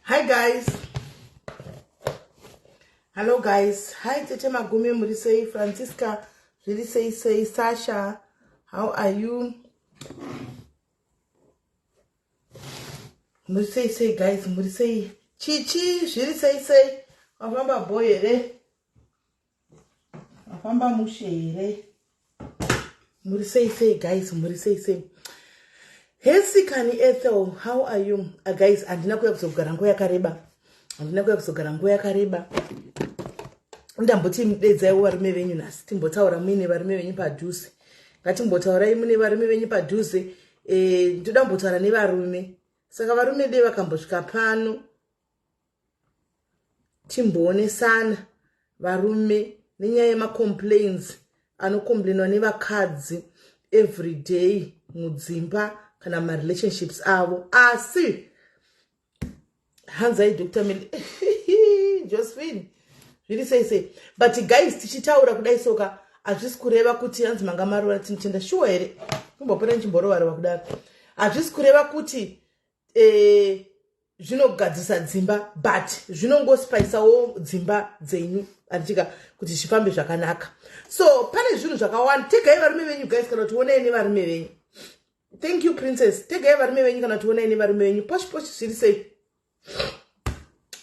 Hi guys. Hello guys. Hi Tete Magume muri sei Francisca zviri sei sei Sasha. How are you? Muri sei sei guys muri sei Chichi zviri sei sei wafamba boy here? Mafamba mushe here? Muri sei sei guys, muri sei sei. Hesi kani Ethel, how are you? Guys, handina kuya kuzogara nguva yakareba. Handina kuya kuzogara nguva yakareba. Ndamboti mudedzaiwo varume venyu nhasi timbotaura muine varume venyu padhuze. Ngatimbotaurai mune varume venyu padhuze. Eh, ndoda kumbotaura nevarume. Saka varume dei vakambosvika pano timboonesana varume nenyaya yemacomplains anocomplainwa nevakadzi everyday mudzimba kana marelationships avo asi hanzai dr mil josephine zviri sei sei but guys tichitaura kudai soka hazvisi kureva kuti hanzi manga marova tinotenda shuwa here kumbopota ndichimborovarova kudaro hazvisi kureva kuti eh, zvinogadzisa dzimba but zvinongospaisawo dzimba dzenyu andichika kuti zvifambe zvakanaka so pane zvinhu zvakawanda tegai varume venyu guys kana kuti onai nevarume venyu thank you princess tegai varume venyu kana kuti onai nevarume venyu posh posh zviri sei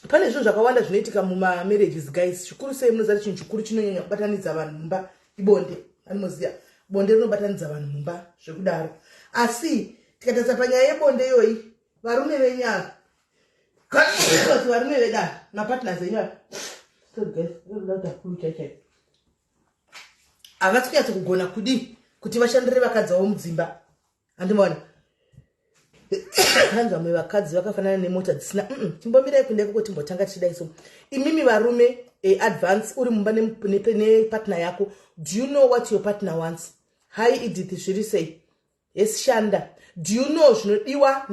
pane zvinhu zvakawanda zvinoitika mumamarriages guys zvikuru sei munoziva chinhu chikuru chinonyanya kubatanidza vanhu mumba ibonde animoziva bonde rinobatanidza vanhu mumba zvekudaro asi tikatarisa panyaya yebonde iyoyi varume venyu ava kuti varume vedu ava mapartners enyu ava havasi kunyatso kugona kudii kuti vashandire vakadzi vavo mudzimba handimaona hanzi vamwe vakadzi vakafanana nemota dzisina timbomirai kuenda ikoko timbotanga tichidai so imimi varume eh, advance uri mumba nepartner yako do you know what your partner wants hi edith zviri sei Yes shanda. Do you know zvinodiwa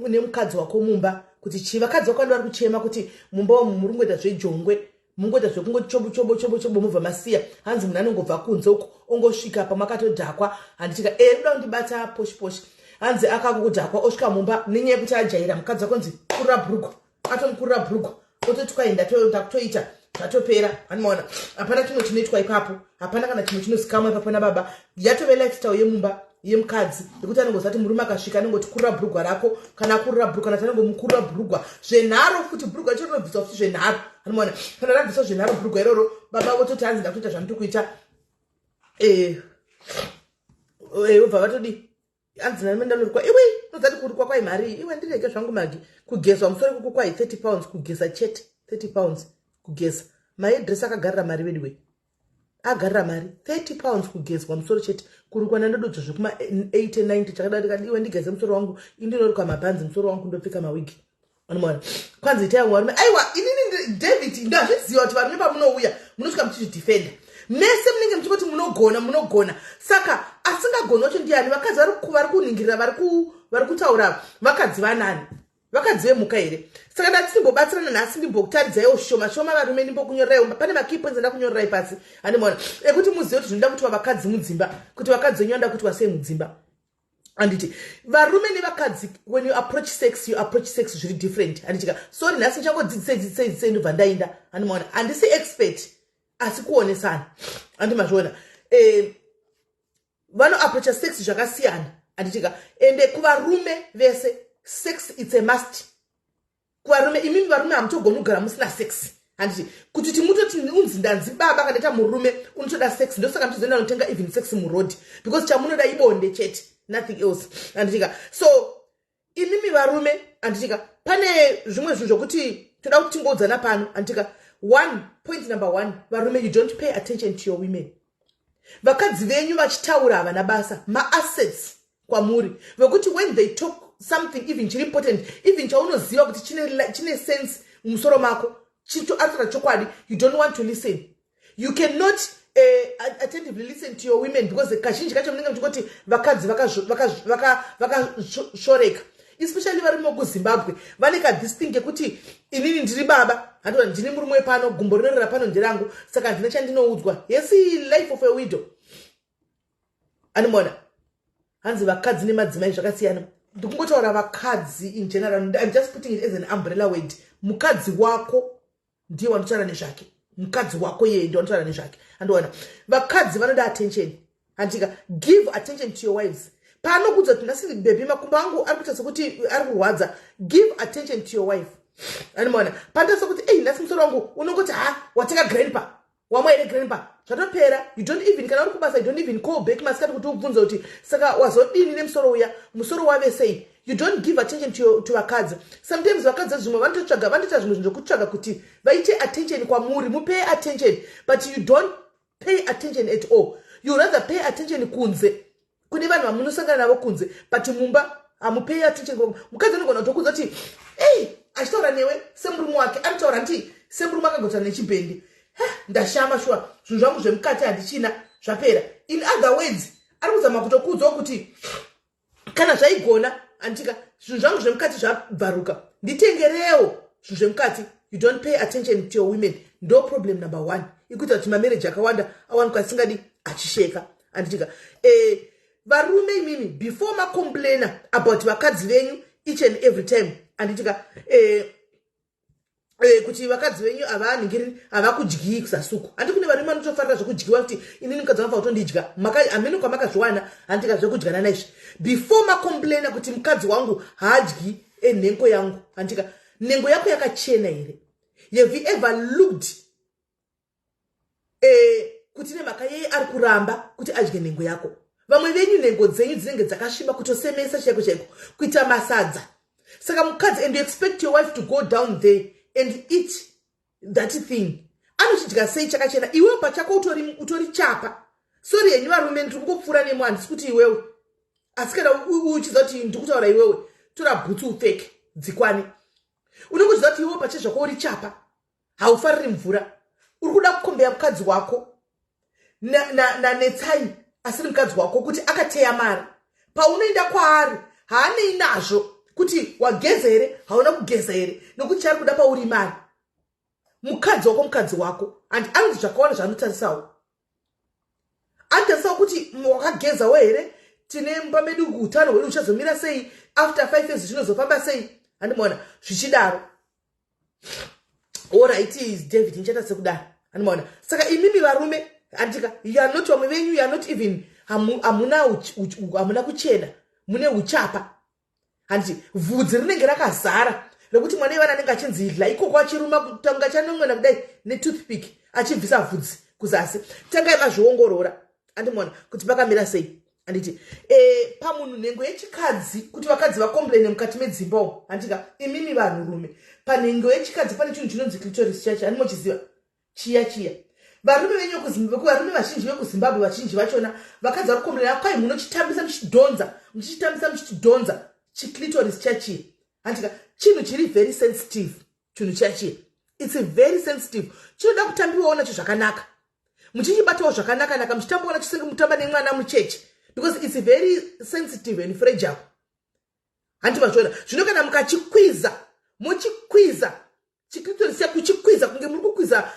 nemukadzi ne wako mumba kuti chii? Vakadzi vakawanda vari kuchema kuti mumba umu muri kungoita zvejongwe mungoita zvekungoti chobo chobo chobo chobo mobva masiya hanzi munhu anongobva kunze uko ongosvika pamakatodhakwa handitika e eh, uda kundibata poshi poshi hanzi akakudhakwa osvika mumba nenyaya yekuti ajaira mukadzi wako nzi kurura bhurugwa atomukurura bhurugwa ototi kwai ndakutoita zvatopera anomaona hapana chimwe chinoitwa ipapo hapana kana chimwe chinozikamwa ipapo nababa yatove lifestyle yemumba yemukadzi yekuti anongozati murume akasvika anongoti kurura bhurugwa rako kana akurura bhurugwa kana anongomukurura bhurugwa zvenharo futi bhurugwa racho rinobviswa futi zvenharo anomaona kana rabviswa zvenharo bhurugwa iroro baba vototi hanzi ndakutoita zvandiri kuita eh, eh, vobva vatodii hanzi nani ndanorukwa iwe nozati kurukwa kwai mari iwe ndirege zvangu magi kugezwa musoro ikuku kwai 30 pounds kugeza chete 30 pounds kugeza maedress akagarira mari veduwe agarira mari 30 pounds kugezwa musoro chete kurukwa nandododzo zvekuma 80 90 chakada ndikati iwe ndigeze musoro wangu indinoruka mabhanzi musoro wangu ndopfeka mawigi anomaona kwanzi itai vamwe varume aiwa inini david ndazviziva kuti varume pamunouya munosvika muchizvidefenda mese munenge muchingoti munogona munogona saka asingagoni wacho ndiani vakadzi vari kuningirira vari kutaura vakadzi vanani vakadzi vemhuka here saka ndati timbobatsirana nhasi ndimbokutaridzaiwo shoma shoma varume ndimbokunyoreraiwo pane makey points andakunyorerai pasi andimaona ekuti muzive kuti zvinoda kutiwa vakadzi mudzimba kuti vakadzi venyu vanoda kutiwa sei mudzimba anditi varume nevakadzi when you approach sex you approach sex zviri different anditika sorry nhasi ndichangodzidzisei dzidzisei dzidzisei ndobva ndainda andimaona handisi expert asi kuonesana andi mazviona eh, vanoapproacha sex zvakasiyana anditika ende kuvarume vese sex it's a must kuvarume imimi varume hamutogoni kugara musina sex handiti kuti timutoti unzi ndanzi baba kana ita murume unotoda sex ndosaka muchizoenda notenga even sex muroad because chamunoda ibonde chete nothing else handitika so imimi varume handitika pane zvimwe zvinhu zvokuti toda kuti tingoudzana pano handitika one point number one varume you don't pay attention to your women vakadzi venyu vachitaura havana basa maassets kwamuri vekuti when they talk something even chiri important even chaunoziva kuti chine sense mumusoro mako chitoartora chokwadi you don't want to listen you cannot attentively listen to your women because kazhinji kacho munenge muchingoti vakadzi vakasvoreka especially varume vekuzimbabwe vane ka this thing kekuti inini ndiri baba handiona ndini murume wepano gumbo rinorera pano nderangu saka handina chandinoudzwa yesi life of a widow animona hanzi vakadzi nemadzimai zvakasiyana Ndikungotaura vakadzi in general. I'm just putting it as an umbrella word. Mukadzi wako ndiye wanotaura nezvake. Mukadzi wako yeye ndiye wanotaura nezvake. Andiona vakadzi vanoda attention, handika? Give attention to your wives. Paanokuudza kuti, "Nhasi baby, makumbo angu ari kuita sekuti ari kurwadza," give attention to your wife. Andimaona panoita sekuti, "Ei, nhasi musoro wangu," unongoti, "Ha, watenga Grandpa, wamwa here Grandpa?" Zvatopera. You don't even, kana uri kubasa, you don't even call back masikati kuti ubvunze kuti, "Saka wazodini nemusoro uya? Musoro wave sei?" You don't give attention to vakadzi. Sometimes vakadzi zvimwe vanototsvaga, vanotoita zvimwe zvinhu zvokutsvaga kuti vaite attention kwamuri. Mupay attention, but you don't pay attention at all. You rather pay attention kunze kune vanhu vamunosangana navo kunze, but mumba hamupay attention. Mukadzi anogona kutokuudza kuti, "Ei," achitaura newe semurume wake, anotaura nti semurume akagotaura nechibhendi, "Ndashama shuwa, zvinhu zvangu zvemukati handichina, zvapera." In other words, ari kuzama kutokuudzawo kuti kana zvaigona, andika, zvinhu zvangu zvemukati zvabvaruka, nditengerewo zvinhu zvemukati. You don't pay attention to your women. Ndo problem number one ikuita kuti mamarriage akawanda awanikwa asingadi, achisheka, anditika? Varume imimi, before macomplaina about vakadzi venyu each and every time, anditika, kuti vakadzi venyu havaningiri, havakudyiyi kusasuku, handi? Kune varume vanotofarira zvekudyiwa, kuti, "Inini mukadzi vangu kutondidya." Hamene kwamakazviwana, handika, zvekudyanana izvi. Before macomplaina kuti mukadzi wangu haadyi enhengo yangu, handika, nhengo yako yakachena here? Have you ever looked kuti nemhaka yei ari kuramba kuti adye nhengo yako? Vamwe venyu nhengo dzenyu dzinenge dzakasviba kutosemesa chaiko chaiko, kuita masadza. Saka mukadzi, and you expect your wife to go down there and eat that thing. Anochidya sei chakachena? Iwewe pachako utori chapa. Sorry henyu varume, ndiri kungopfuura nemo, handisi kuti iwewe, asi kana uchiziva kuti ndikutaura iwewe, tora bhutsu upfeke dzikwane. Unenge uchiziva kuti iwewe pachezvako uri chapa, haufariri mvura. Uri kuda kukombeya mukadzi wako naNetsai asiri mukadzi wako kuti akateya mari. Paunoenda kwaari, haanei nazvo kuti wageza here, hauna kugeza here, nokuti chaari kuda pauri mari. Mukadzi wako mukadzi wako, and anoti zvakawanda zvaanotarisawo. Anotarisawo kuti wakagezawo here, tine mumba medu, utano hwedu huchazomira sei after 5 years, zvinozofamba sei, handimaona zvichidaro. Alright, David, ndichaita sekudaro, handimaona? Saka imimi varume, handika, you are not, vamwe venyu, you are not even, hamuna kuchena, mune uchapa, handiti? Vhudzi rinenge rakazara rekuti mwana ivana anenge achinzi idla ikoko, achiruma kutanga chanomwena kudai netoothpick, achibvisa vhudzi kuzasi. Tangai mazviongorora, andimaona, kuti pakamira sei, handiti? Pamunhu nhengo yechikadzi, kuti vakadzi vacomplaine mukati medzimbawo, handika? Imimi vanhurume, panhengo yechikadzi pane chinhu chinonzi clitoris chacho, handimochiziva chiya chiya? Varume venyu, varume vazhinji vekuZimbabwe, vazhinji vachona vakadzi vari kucomplaina kwai munochitambisa muchidhonza, muchichitambisa muchichidhonza chiclitoris chachiya, handika? Chinhu chiri very sensitive. Chinhu chachiya, it's very sensitive, chinoda kutambiwawo nacho zvakanaka, muchichibatawo zvakanaka-naka, muchitambawo nacho senge mutamba nemwana mucheche, because it's very sensitive and fragile, handi mazviona? Zvino kana mukachikwiza, muchikwiza chiclitoris, kuchikwiza kunge muri kukwiza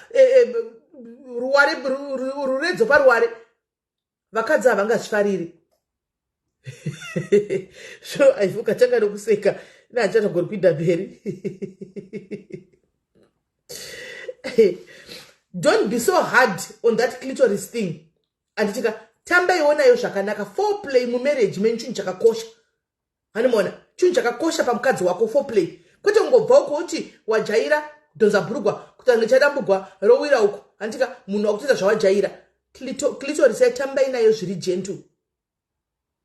ruware, ruredzo paruware, vakadzi havangazvifariri. So aifu ukatanga nokuseka, ine handichatogori kuinda mberi. Don't be so hard on that clitoris thing, anditika? Tambaiwo nayo zvakanaka. Foreplay mumarriage menyu chinhu chakakosha, handimaona? Chinhu chakakosha pamukadzi wako, foreplay, kwete kungobva uko uti wajaira dhonza bhurugwa kuti chadambugwa rowira uko, handika? Munhu wakutoita zvawajaira. Clitoris aitambai nayo zviri gentle,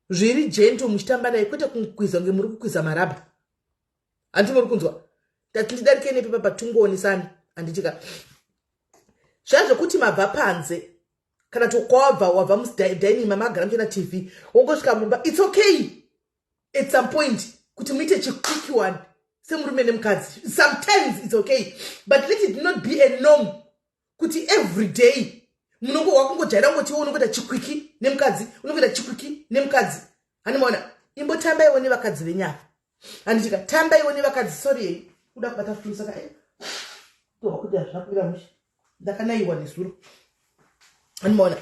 zviri gentle, muchitamba nayo, kwete kukwiza kunge muri kukwiza marabha, handi muri kunzwa? Tati ndidarike nepepa patungoonesani, handitika? Zvazvokuti mabva panze, kana tokwabva, wabva mudining, mamagara muchiona TV, wongosvika mumba, it's okay at some point kuti muite chiquick one semurume nemukadzi. Sometimes it's okay, but let it not be a norm kuti every day munongo wakungojaira kungotiwo unongoita chiquickie nemukadzi, unongoita chiquickie nemukadzi, handimaona? Imbotambaiwo nevakadzi venyama, handitika? Tambaiwo nevakadzi. Sorry yei kuda kubata flu, saka tohwa kuti hazvina kumira mushe, ndakanayiwa nezuro, handimaona?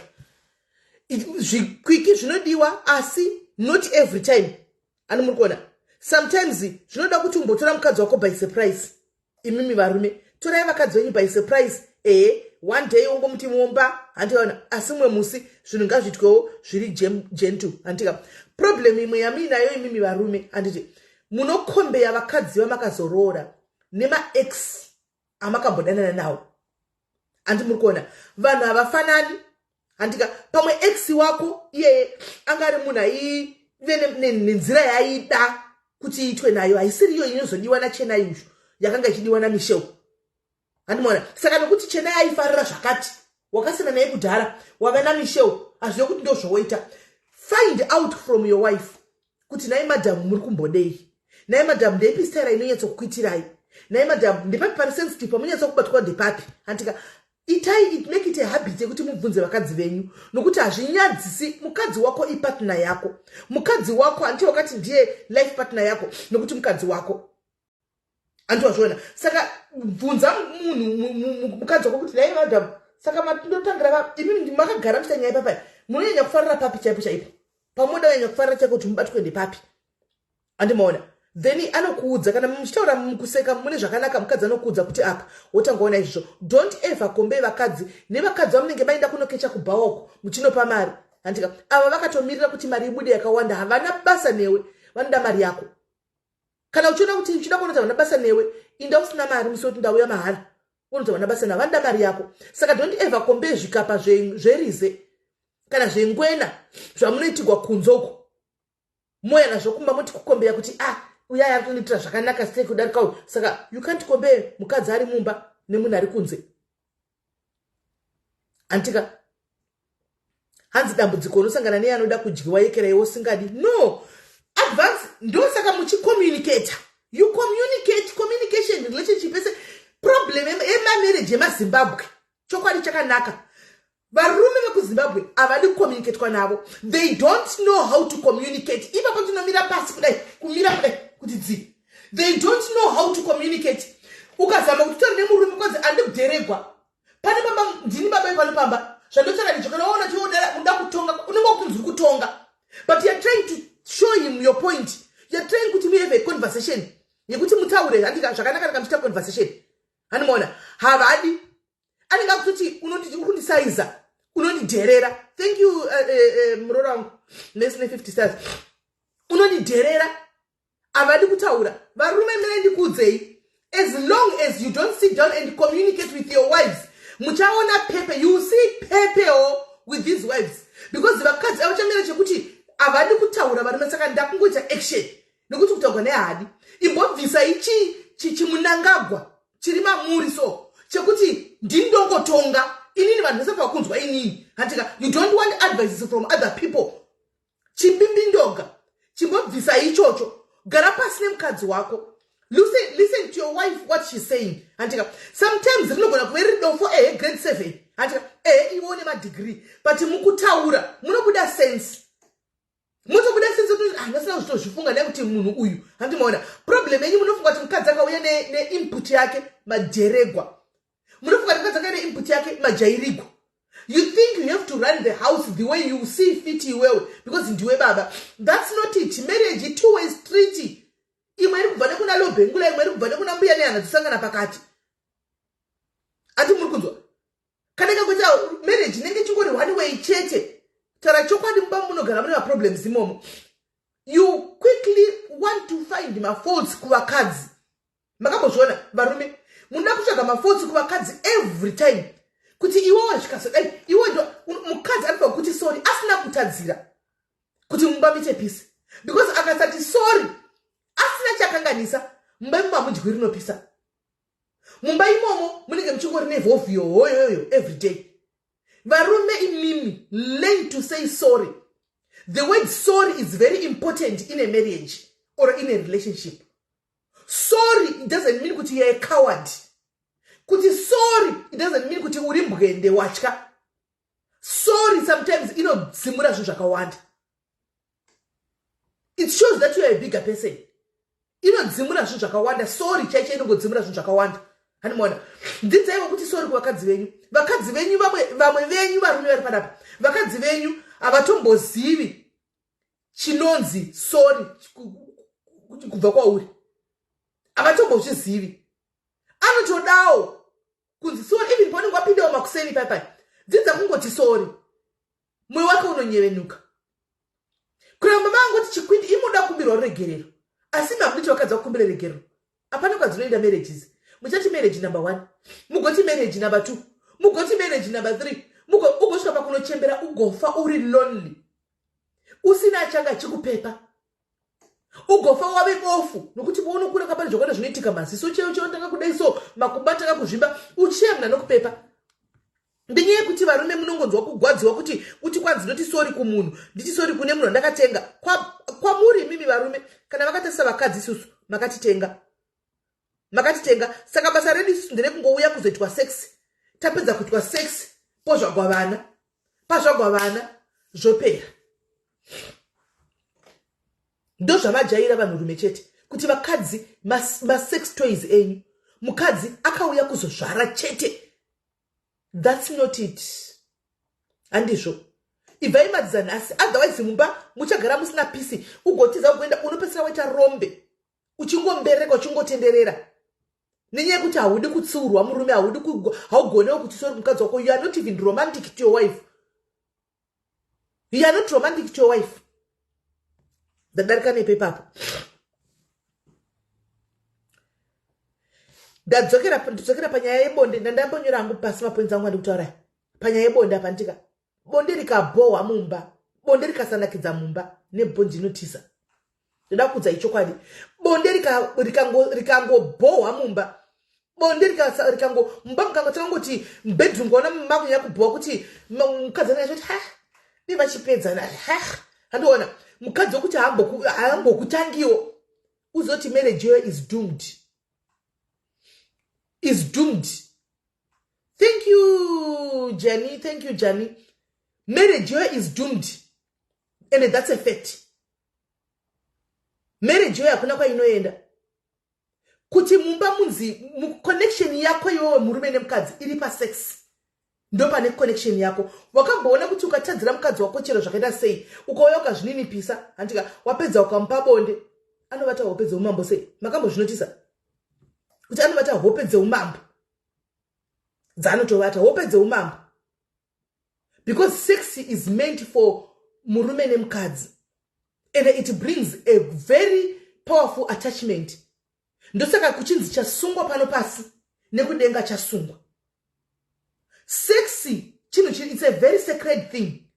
Zviquickie zvinodiwa, asi not every time, ani muri kuona? Sometimes zvinoda kuti umbotora mukadzi wako by surprise. Imimi varume, torai vakadzi venyu by surprise. Ehe, one day wongomuti mumba, handiona, asi mumwe musi zvinhu ngazviitwewo zviri gentle, handika? Problem imwe yamuinayo imimi varume, handiti munokombeya vakadzi vamakazoroora nemaex amakambodanana nawo? Handi muri kuona vanhu havafanani, handika? Pamwe ex wako iyeye anga ari munhu aive nenzira yaida kuti iitwe nayo, haisiri iyo inozodiwa naChenai uyu, yakanga ichidiwa naMichelle, handimaona? Saka nokuti Chenai aifarira zvakati, wakasiyana naye kudhara, wava naMichelle, hazvive kuti ndo zvowoita. Find out from your wife kuti, "Nai madhamu, muri kumbodei? Nai madhamu, ndeipi style inonyatsokuitirai? Nai madhamu, ndepapi pari sensitive pamunyatsokubatwa, ndepapi?" Handika? Itai it, make it a habit yekuti mubvunze vakadzi venyu, nokuti hazvinyadzisi. Mukadzi wako ipartner yako. Mukadzi wako, handiti wakati ndiye life partner yako nokuti mukadzi wako, handiti wazviona? Saka bvunza munhu, mukadzi wako, kuti, "Nai madhamu, saka matindotangira imi makagara muchita nyaya papai, munonyanya kufarira papi chaipo chaipo? Pamunoda kunyanya kufarira chaiko kuti mubatwe ndepapi?" Andimaona? Then anokuudza. Kana muchitaura, mukuseka mune zvakanaka, mukadzi anokuudza kuti apa wotangaona izvozvo. Don't ever compare vakadzi nevakadzi vamunenge maenda kunokecha kubhawa uko muchinopa mari, handika? Ava vakatomirira kuti mari ibude yakawanda, havana basa newe, vanoda mari yako. Kana uchiona kuti uchida kuona kuti havana basa newe, inda usina mari musi wekuti ndauya mahara, unoti havana basa navo, vanoda mari yako. Saka don't ever compare zvikapa zverize kana zvengwena zvamunoitigwa kunze uko, moya nazvo kumba, moti kukombeya kuti, "Ah, uyai ari kundiitira zvakanaka sei kudarika uyu." Saka you can't compare mukadzi ari mumba nemunhu ari kunze, antika? Hanzi dambudziko unosangana neye anoda kudyiwa yekeraiwo usingadi. No advance, ndosaka muchicommunicata. You communicate. Communication, relationship ese problem yemamarriage emaZimbabwe, chokwadi chakanaka, varume vekuZimbabwe havadi kucommunicatwa navo. They don't know how to communicate. Ipapo tinomira pasi kudai, kumira kudai kuti dzi. They don't know how to communicate. Ukazama kuti utaure nemurume, kwanzi andi kudheregwa pane pamba, ndini baba vepano pamba, zvandotaura ndicho. Kana waona uda kutonga, unenge wakutonzi uri kutonga, but you are trying to show him your point. You are trying kuti muhave a conversation yekuti mutaure, handika? Zvakanaka naka muchiita conversation, handimaona? Havadi, anenge akutoti uri kundisaiza, unondidherera. Thank you, murora wangu nesine 50 stars. Unondidherera. Havadi kutaura varume. Mene ndikuudzei, as long as you don't sit down and communicate with your wives, muchaona pepe. You see pepewo with these wives, because vakadzi avachamira chekuti havadi kutaura varume. Saka ndakungoita action nekuti kutaurwa nehadi. Imbobvisa ichi chimunangagwa chiri mamuri, so chekuti ndindongotonga inini, vanhu vese vakunzwa inini, handika? You don't want advices from other people. Chimbimbindoga, chimbobvisa ichocho. Gara pasi nemukadzi wako. Listen to your wife, what she's saying, handika? Sometimes rinogona kuve riri dofo, ehe, grade 7, handika? Ehe, iwe une madegree, but mukutaura munobuda sense, mutobuda sense kuti, "Ah, ndasina kuzvitozvifunga nekuti munhu uyu." Handimaona? Problem yenyu, munofunga kuti mukadzi akauya neinput yake, madheregwa. Munofunga kuti mukadzi akauya neinput yake, majairigwa. You think you have to run the house the way you see fit iwewe because ndiwe baba. That's not it. Marriage, two way street. Imwe iri kubva nekuna Lobhengula, imwe iri kubva nekuna Mbuya Nehana, dzosangana pakati. Ati muri kunzwa? Kana ikakuita marriage inenge ichingori one way chete, tara chokwadi, mumba munogara mune maproblems imomo. You quickly want to find mafaults kuvakadzi. Makambozviona, varume? Munoda kutsvaga mafaults kuvakadzi every time, kuti iwewe zvikazodai, iwe ndo mukadzi anofanira kuti sorry asina kutadzira kuti mumba muite peace, because akasati sorry asina chakanganisa, mumba imomo hamudyi rinopisa. Mumba imomo munenge muchingori nevhovhiyo hoyoyo every day. Varume imimi, learn to say sorry. The word "sorry" is very important in a marriage or in a relationship. Sorry, it doesn't mean kuti you're a coward. Kuti sorry, it doesn't mean kuti uri mbwende, watya. Sorry sometimes inodzimura zvinhu zvakawanda. It shows that you are a bigger person. Inodzimura zvinhu zvakawanda. Sorry chaicho inongodzimura zvinhu zvakawanda, handimaona? Dzidzaiwo kuti sorry kuvakadzi venyu. Vakadzi venyu, vamwe, vamwe venyu varume vari panapa, vakadzi venyu havatombozivi chinonzi sorry. Kubva kwauri havatombozvizivi. Anotodawo kunzi sorry, even paunenge wapindawo makuseni paipai, dzidza kungoti sorry, mwoyo wake unonyevenuka. Kuramba maangoti chikwindi, imoda kukumbirwa ruregerero, asi mamuditi vakadzi vakukumbira regerero, hapana kwadzinoenda marriages. Muchati marriage number one, mugoti marriage number two, mugoti marriage number three, ugosvika pakunochembera, ugofa uri lonely, usina achanga achikupepa, ugofa wave bofu, nokuti paunokura kapane zvakawanda zvinoitika, maziso cheo cheotanga kudai, so makumbo atanga kuzvimba, uchemna nokupepa. Ndenyaya yekuti varume munongonzwa kugwadziwa kuti uti kwanzi ndoti sorry kumunhu, nditi sorry kune munhu andakatenga. Kwamuri imimi varume, kana vakatarisa vakadzi, isusu makatitenga, makatitenga. Saka basa redu isusu nderekungouya kuzoitwa sex. Tapedza kuitwa sex, pozvagwa vana, pazvagwa vana, zvopera. Ndozvavajaira vanhurume chete, kuti vakadzi masex toys enyu, mukadzi akauya kuzozvara chete. That's not it, handizvo. Ibvai madzidza nhasi, otherwise mumba muchagara musina peace. Ugotiza, ugoenda, unopedzisira waita rombe, uchingombereka, uchingotenderera, nenyaya yekuti haudi kutsiurwa. Murume haudi, haugonewo kuti sorry mukadzi wako. You are not even romantic to your wife. You are not romantic to your wife. Ndadarika nepo ipapo, ndadzokera, ndidzokera panyaya yebonde. Ndandambonyora hangu pasi mapoints angu andikutaurai panyaya yebonde apa. Ndika bonde rikabhohwa mumba, bonde rikasanakidza mumba, nebhondi inotiza. Ndoda kuudza ichokwadi, bonde rikangobhohwa mumba, bonde rikango mumba mukangotanga ngoti mubedroom, kaona makunyanya kubhohwa, kuti mukadzi anenge achiti, "Ha, dai vachipedzana." Ha, handiona mukadzi wekuti haambokutangiwo, uzoti marriage iyoyo is doomed, is doomed. Thank you, Jenny. Thank you, Jenny. Marriage iyoyo is doomed, and that's a fact. Marriage iyoyo hakuna kwainoenda. Kuti mumba munzi connection yako iwewe murume nemukadzi iri pasex, ndo pane connection yako. Wakamboona kuti ukatadzira mukadzi wako chero zvakaita sei, ukauya ukazvininipisa, handika, wapedza ukamupa bonde, anovata hope dzeumambo sei? Makambozvinotisa kuti anovata hope dzeumambo dzaanotovata, hope dzeumambo? Because sex is meant for murume nemukadzi, and it brings a very powerful attachment. Ndosaka kuchinzi chasungwa pano pasi nekudenga chasungwa. Sex chinhu, it's a very sacred thing,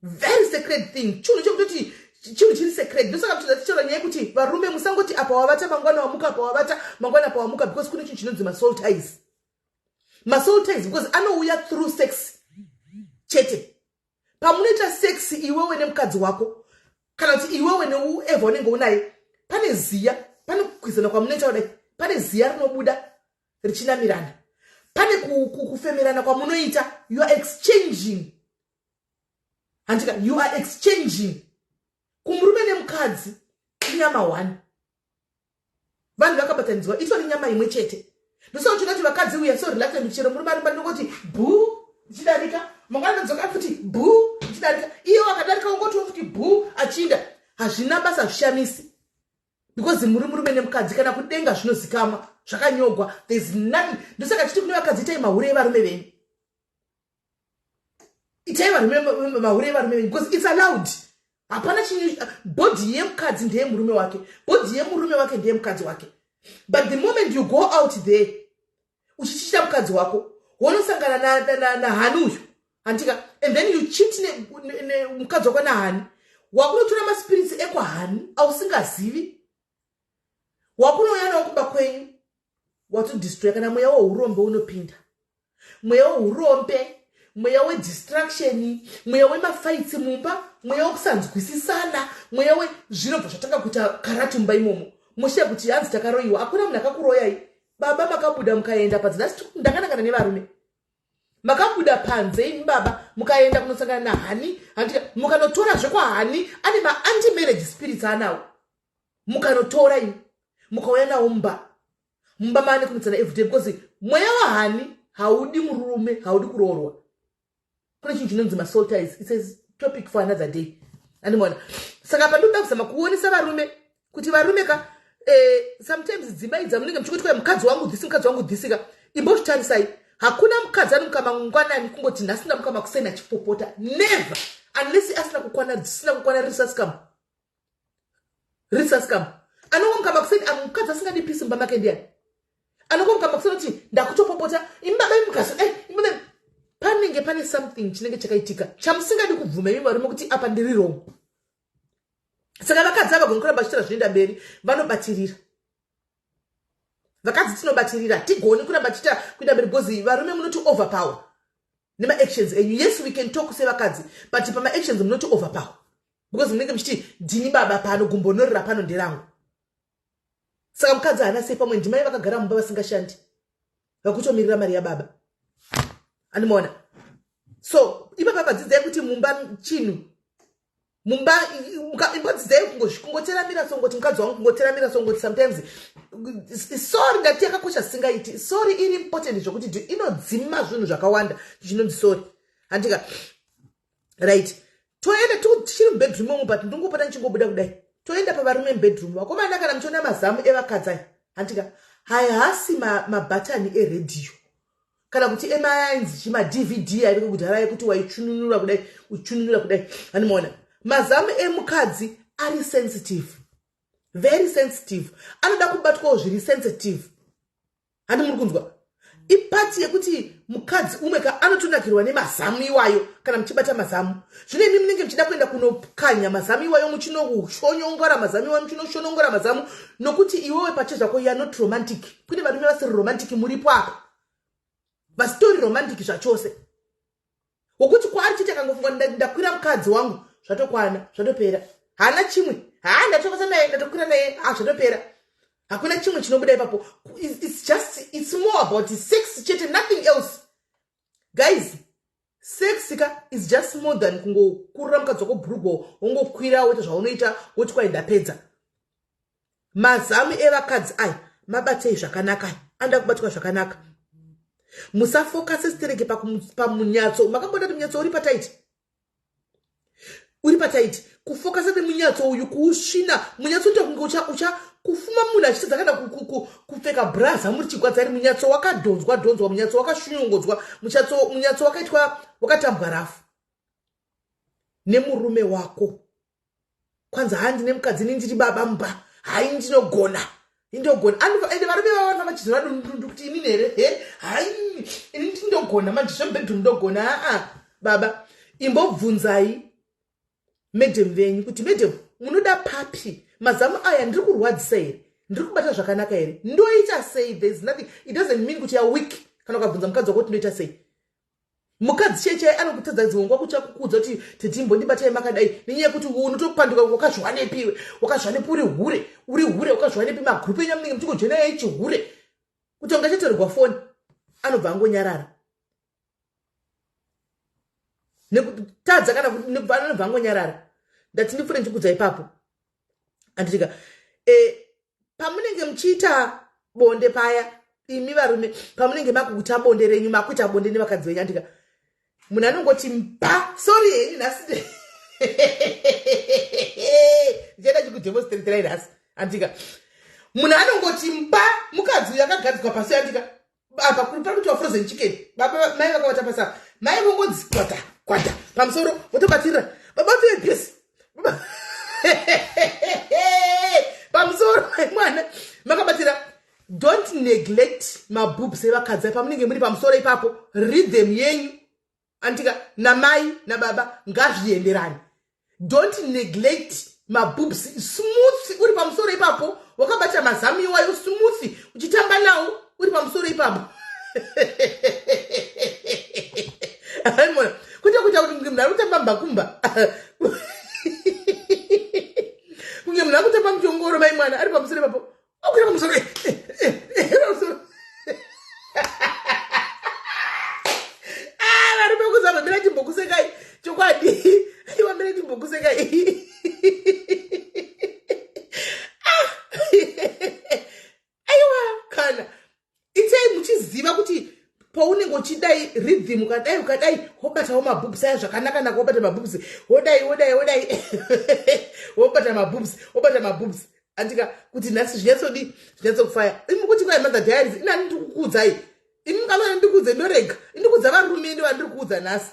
very sacred thing, chinhu chekutoti chinhu chiri sacred. Ndosaka kuchiza tichitaura nyaya yekuti varume musangoti apa wavata, mangwana wamuka, apa wavata, mangwana apa wamuka, because kune chinhu chinonzi masoul ties. Masoul ties, because anouya through sex chete. Pamunoita sex iwewe nemukadzi wako, kana kuti iwewe neueva unenge unaye, pane ziya, pane kukwizana kwamunoita kudai, pane ziya rinobuda richinamirana, pane kufemerana kwamunoita. You are exchanging, handika? You are exchanging. Kumurume nemukadzi inyama one, vanhu vakabatanidzwa, itori nyama imwe chete. Ndosaka uchida kuti vakadzi uya so reluctant. Chero murume ari ndongoti bhu, ndichidarika, mangwana ndodzoka futi, bhu, ndichidarika. Iye wakadarika ungotiwo futi bhu, achinda. Hazvina basa, zvishamisi, because muri murume nemukadzi. Kana kudenga zvinozikamwa, zvakanyogwa. There is nothing. Ndosaka chiti kune vakadzi, itai mahure evarume venyu, itai varume mahure evarume venyu, because it's allowed. Hapana chinhu. Body yemukadzi ndeyemurume wake, body yemurume wake ndeyemukadzi wake. But the moment you go out there uchichita mukadzi wako, wonosangana nahani uyu, handika, and then you cheat mukadzi wako nahani, wakunotora maspirits ekwahani ausingazivi, wakunouya nawo kumba kwenyu, watodestroya. Kana mweya weurombe unopinda, mweya weurombe, mweya wedestruction, mweya wemafights mumba, mweya wekusanzwisisana, mweya we zvinobva zvatanga kuita karati mumba imomo. Mushiya kuti hanzi takaroyiwa. Hakuna munhu akakuroyai, baba. Makabuda mukaenda panze. Nhasi ndakanangana nevarume. Makabuda panze imi baba, mukaenda kunosangana nahani, handika, mukanotora zvekwahani. Ane maanti marriage spirits anawo. Mukanotora imi, mukauya nawo mumba. Mumba maane kunetsana everyday, because mweya wahani haudi murume, haudi kuroorwa. Kune chinhu chinonzi masoul ties. It's a topic for another day, andimona. Saka pandinoda kuzama kuonesa varume kuti varume ka, Sometimes dzimba idzi munenge muchikuti kwai mukadzi wangu dhisi, mukadzi wangu dhisika. Imbozvitarisai, hakuna mukadzi anomuka mangwanani kungoti nhasi ndamuka makuseni achipopota. Never, unless asina kukwana, dzisina kukwana, risaskam risaskam. Anongomuka makuseni, mukadzi asingadi peace mumba make ndiani? Anongomuka makuseni kuti ndakutopopota. Imi baba, imi mukadzi, imi panenge pane something chinenge chakaitika chamusingadi kubvuma imi varume kuti apa ndiri wrong. Saka vakadzi avagoni kuramba vachiita zvinoenda mberi, vanobatirira. Vakadzi tinobatirira, tigoni kuramba tichiita kuenda mberi because varume munoti overpower nemaactions enyu. Yes, we can talk sevakadzi, but pamaactions munoti overpower because munenge muchiti ndini baba pano, gumbonorera pano nderangu. Saka mukadzi haana sei, pamwe ndimai vakagara mumba vasingashandi, vakutomirira mari yababa, andimaona. So ipapa padzidzai kuti mumba chinhu mumba imbodzidzai kungoteramira songoti mukadzi wangu, kungoteramira songoti sometimes sorry ndati yakakosha singaiti. Sorry iri important zvokuti inodzima zvinhu zvakawanda, chinonzi sorry, handika? Right, toenda tichiri mubedroom omo, but ndingopota ndichingobuda kudai. Toenda pavarume mubedroom. Vakomana, kana muchiona mazamu evakadzi aya, handika, haihasi mabhatani eredhiyo kana kuti emainzi chimaDVD aiveko kudhara ekuti waichununura kudai, uchununura kudai, handimaona. Mazamu emukadzi ari sensitive, very sensitive, anoda kubatwawo zviri sensitive, handi muri kunzwa? Ipati yekuti mukadzi umwe ka anotonakirwa nemazamu iwayo kana muchibata mazamu. Zvino imi munenge muchida kuenda kunokanya mazamu iwayo, muchinoshonyongora mazamu iwayo, muchinoshonongora mazamu, nokuti iwewe pache zvako you are not romantic. Kune varume vasiri romantic muripo apa, vasitori romantic zvachose, wokuti kwaari chete akangofunga ndakwira mukadzi wangu, zvatokwana, zvatopera, haana chimwe. Haa, ndatokasa naye, ndatokwira naye, ha, zvatopera, hakuna chimwe chinobuda ipapo. It's just, it's more about sex chete, nothing else. Guys, sex ka is just more than kungokurura mukadzi wako bhurugwa, wongokwira, woita zvaunoita, woti kwai ndapedza. Mazamu evakadzi aya mabatei zvakanaka, anoda kubatwa zvakanaka. Musafokase stereke pamunyatso. Makamboda kuti munyatso uri pataiti, uri pataiti, kufokasa nemunyatso uyu, kuusvina munyatso, uita kunge ucha kufuma munhu achitadza kana kupfeka bra, zamu richigwadza ri munyatso wakadhonzwa dhonzwa, munyatso wakashunyongodzwa, munyatso wakaitwa, wakatambwa rafu nemurume wako. Kwanzi handi nemukadzi, ini ndiri baba mumba, hai, ndinogona, indogona. Ende varume vava vanofamba vachizora dundundu kuti inini here, he, hai, ini ndindogona manje zvemubedroom ndogona. Aa, baba, imbobvunzai madam venyu kuti madam, munoda papi? Mazamu aya ndiri kurwadzisa here? Ndiri kubata zvakanaka here? Ndoita sei? There is nothing, it doesn't mean kuti ya weak kana ukabvunza mukadzi wako kuti ndoita sei. Mukadzi chechai anokutadza dzimwe nguva kuti akukuudza kuti tetimbondibatai makadai, nenyaya yekuti unotopanduka. Wakazvanepiwe? Wakazvanepi? Uri hure, uri hure, wakazvanepi? Magrupu enyu amunenge muchingojoina yechihure, kuti ungachatorerwa foni, anobva angonyarara nekutadza kana anobva angonyarara. Ndati ndipfure ndichikudza ipapo, anditika pamunenge muchiita bonde paya, imi varume, pamunenge makuita bonde renyu, makuita bonde nevakadzi venyu, andika, munhu anongoti mpa. Sorry henyu, nhasi ndichaita chikudemonstraterai nhasi, andika. Munhu anongoti mpa, mukadzi uyu akagadzikwa pasi, andika, apa pari kuitiwa frozen chicken. Baba, mai vakavata pasi apa, mai vongonzi kwata kwata pamusoro, votobatirira baba vepesi pamusoro, mwana makabatira. Don't neglect maboobs evakadzi pamunenge muri pamusoro ipapo. Rhythm yenyu, andika, namai nababa ngazvienderane. Don't neglect maboobs. Smooth uri pamusoro ipapo, wakabata mazamu iwayo smooth, uchitamba nawo uri pamusoro ipapo. Aimona kwete kuita kuti kunge munhu ari kutamba mbakumba, kunge munhu ari kutamba muchongoro, mai mwana ari pamusoro ipapo, akwira pamusoro, pamusoro. Ah, varume kuzama, mira chimbokusekai chokwadi, aiwa, mira chimbokusekai. Ah! Aiwa, kana itei muchiziva kuti paunenge uchidai rhythm, ukadai, ukadai, wobatawo maboobs aya zvakanaka naka, wobata maboobs, wodai, wodai, wodai, wobata maboobs, wobata maboobs. Andika kuti nhasi zvinyatsodii, zvinyatsokufaya. Imi kuti kwai Mother Diaries, inani ndiri kukuudzai. Imi mukamana ndikuudze ndorega. Indikuudza varume ndo vandiri kuudza nhasi.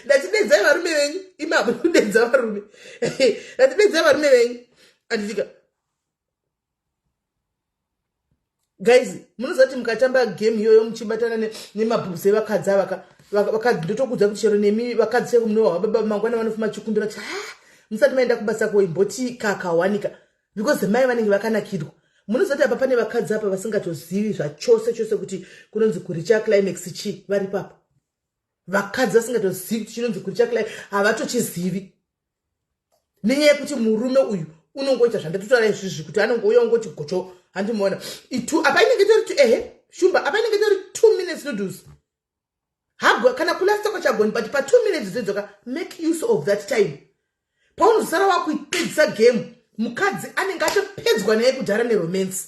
Ndatidedzai varume venyu. Imi hamuna kudedza varume. Ndatidedzai varume venyu. Andika guys, munoziva kuti mukatamba game iyoyo muchibatana nemabhubs evakadzi ava, vakadzi, ndotokudza kuti chero nemi vakadzi cheko munohwa baba mangwana vanofuma chikumbira kuti ha, musati maenda kubasa koimboti kakawanika, because mai vanenge vakanakirwa. Munoziva kuti apa pane vakadzi apa vasingatozivi zvachose chose kuti kunonzi kureacha climax chii. Vari papa vakadzi vasingatozivi kuti chinonzi kureacha climax, havatochizivi, nenyaya yekuti murume uyu unongoita zvandatotaura izvizvi, kuti anongouya ungoti gocho. Handimuona itu apa inenge tori, ehe, shumba, apa inenge tori 2 minutes noodles. Hagwa kana kulasta kwachagoni, but pa2 minutes dzodzoka, make use of that time. Paunozosara wakuipedzisa game, mukadzi anenge atopedzwa naye kudhara neromance.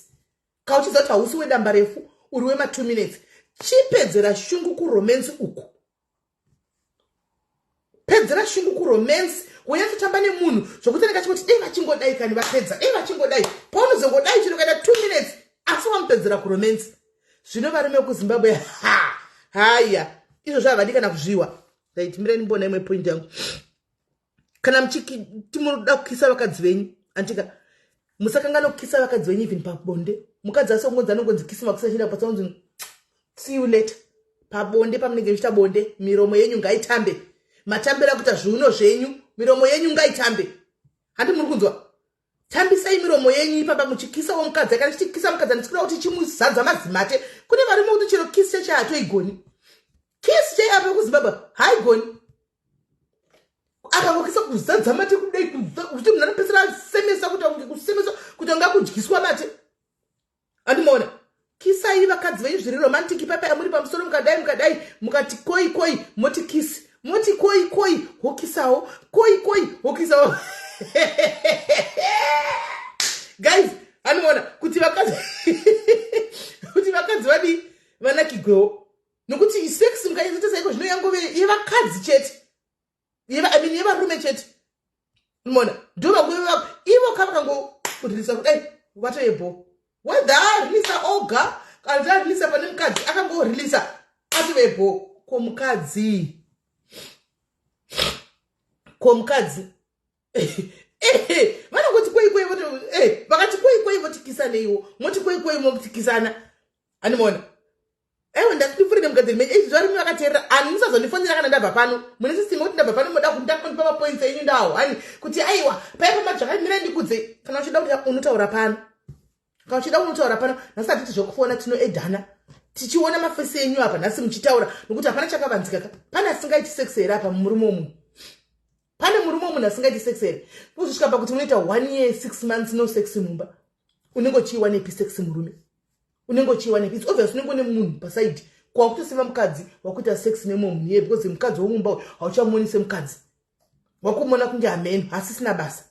Kauchiziva kuti hausi wedamba refu, uri wema2 minutes, chipedzera shungu kuromance uku. Pedzera shungu kuromance, wonyatsotamba nemunhu zvokuti anenge achingoti, "Dei vachingodai kani vapedza, dei vachingodai." Paunozongodai chino kaita 2 minutes, asi wamupedzera kuromance. Zvino varume vekuZimbabwe, ha, haya, izvozvo havadi kana kuzviwa. Right, mirai ndimbona imwe point yangu. Kana muchiti munoda kukisa vakadzi venyu, andika, musakangana kukisa vakadzi venyu even pabonde. Mukadzi asongonzi anongonzi kisi makisa chienda kupatsa, unzi, "See you later." Pabonde, pamunenge muchiita bonde, miromo yenyu ngaitambe. Matambira kuita zviuno zvenyu, miromo yenyu ngaitambe. Handi muri kunzwa? Tambisai miromo yenyu ipapa muchikisawo mukadzi. Kana chichikisa mukadzi, handisi kuda kuti chimuzadza mazimate. Kune varume kuti chero kisi chacho hatoigoni. Kisi chai apa kuZimbabwe haigoni. Akangokisa kuzadza mate kudai kuti munhu anopedzisira asemesa, kuti kunge kusemesa, kuti anga kudyiswa mate. Andimaona? Kisai vakadzi venyu zviri romantic. Papa muri pamusoro, mukadai, mukadai, mukati koi koi, moti kisi, moti koi koi, hokisawo, koi koi, hokisawo. Guys, anoona kuti vakadzi vadii, vanakigwewo, nokuti sex mukanyatsoita saiko zvino yangove yevakadzi chete, I mean, yevarume chete. Mona ndo vanguve ivo ka vakangoreleasa kudai, vatoyebho, whether areleasa oga kana kuti areleasa pane mukadzi, akangoreleasa atovebho. Ko mukadzi, ko mukadzi vanongoti kwei kwei, voti vakati kwei kwei, votikisaneiwo, moti kwei kwei, motikisana. Animona? Aiwa, ndakupfurire mugadziri menyu izvi. Zvarume vakateerera ani, musazondifonera kana ndabva pano. Mune system yekuti ndabva pano moda kundipa mapoints enyu ndawo hani kuti aiwa, paipa madzvakamira. Ndikudze, kana uchida kuti unotaura pano, kana uchida unotaura pano. Nhasi hatiti zvokufona, tinoedhana tichiona mafesi enyu apa nhasi muchitaura, nokuti hapana chakavanzika ka. Pane asingaiti sex here apa? Murume womunhu, pane murume womunhu asingaiti sex here? Kuzosvika pakuti munoita one year 6 months no sex mumba, unenge uchiiwanepi sex? Murume unenge uchiiwanepi? It's obvious unenge une munhu paside, kwakutosiva mukadzi, wakuita sex nemumwe munhu iye, because mukadzi womumba uyu hauchamuoni semukadzi, wakumona kunge hameno hasisina basa.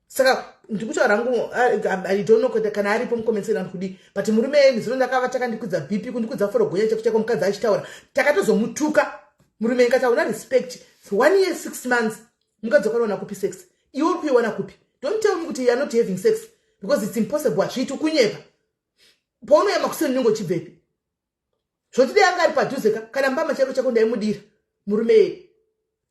Saka ndikutaura hangu, I don't know kana aripo mucomment kudii, but murume yeni zino ndakava takandikwidza BP, kundikwidza forogonya chako chako. Mukadzi achitaura, takatozomutuka murume, ngati hauna respect. One year 6 months, mukadzi wakanowana kupi sex? Iwe uri kuiwana kupi? Don't tell me kuti you are not having sex, because it's impossible. Hazviiti, kunyepa. Paunouya makuseni unenge uchibvepi? Zvoti dai anga ari padhuze ka, kana mbama chako chako ndaimudira murume yeye,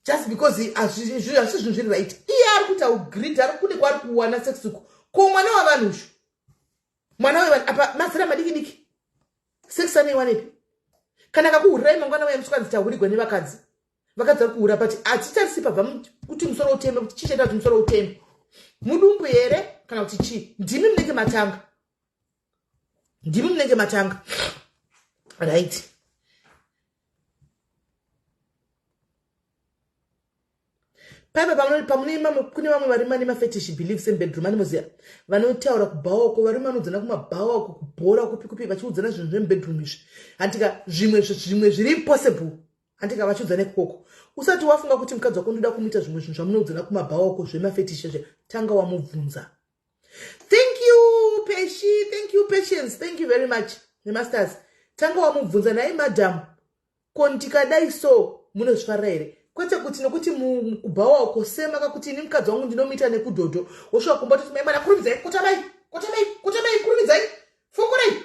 just because hasi zvinhu zviri right. Iye ari kuita ugrid, ari kune kwaari kuwana sex uku. Ko mwana wavanhu ushu, mwana wevanhu apa, mazera madiki diki, sex anoiwanepi? Kana kakuhurirai mangwana waya, muswikanzi tahurigwa nevakadzi. Vakadzi vari kuhura, but hatitarisi pabva kuti musoro uteme, kuti chii chaita kuti musoro uteme, mudumbu here kana kuti chii? Ndimi munenge matanga, ndimi munenge matanga. Right, paipa pamunoima, kune vamwe varume vane mafetish beliefs embedroom. Animoziva vanotaura kubhawako, varume vanoudzana kumabhawako, kubhora, kupi kupi, vachiudzana zvinhu zvemubedroom izvi, handika? Zvimwe zviri impossible, handika? Vachiudzana ikoko. Usati wafunga kuti mukadzi wako ndoda kumuita zvimwe zvinhu zvamunoudzana kumabhawako zvemafetish zve, tanga wamubvunza. Thank you, Peshi. Thank you, Patience. Thank you very much nemasters. Tanga wamubvunza, "Nai madam, ko ndikadai so munozvifarira here?" Kwete kuti nokuti kubhawa uko sema kakuti ini mukadzi wangu ndinomuita nekudhodho, wosvika kumba toti mai mwana kurumidzai, kotamai, kotamai, kotamai, kurumidzai, fokorai.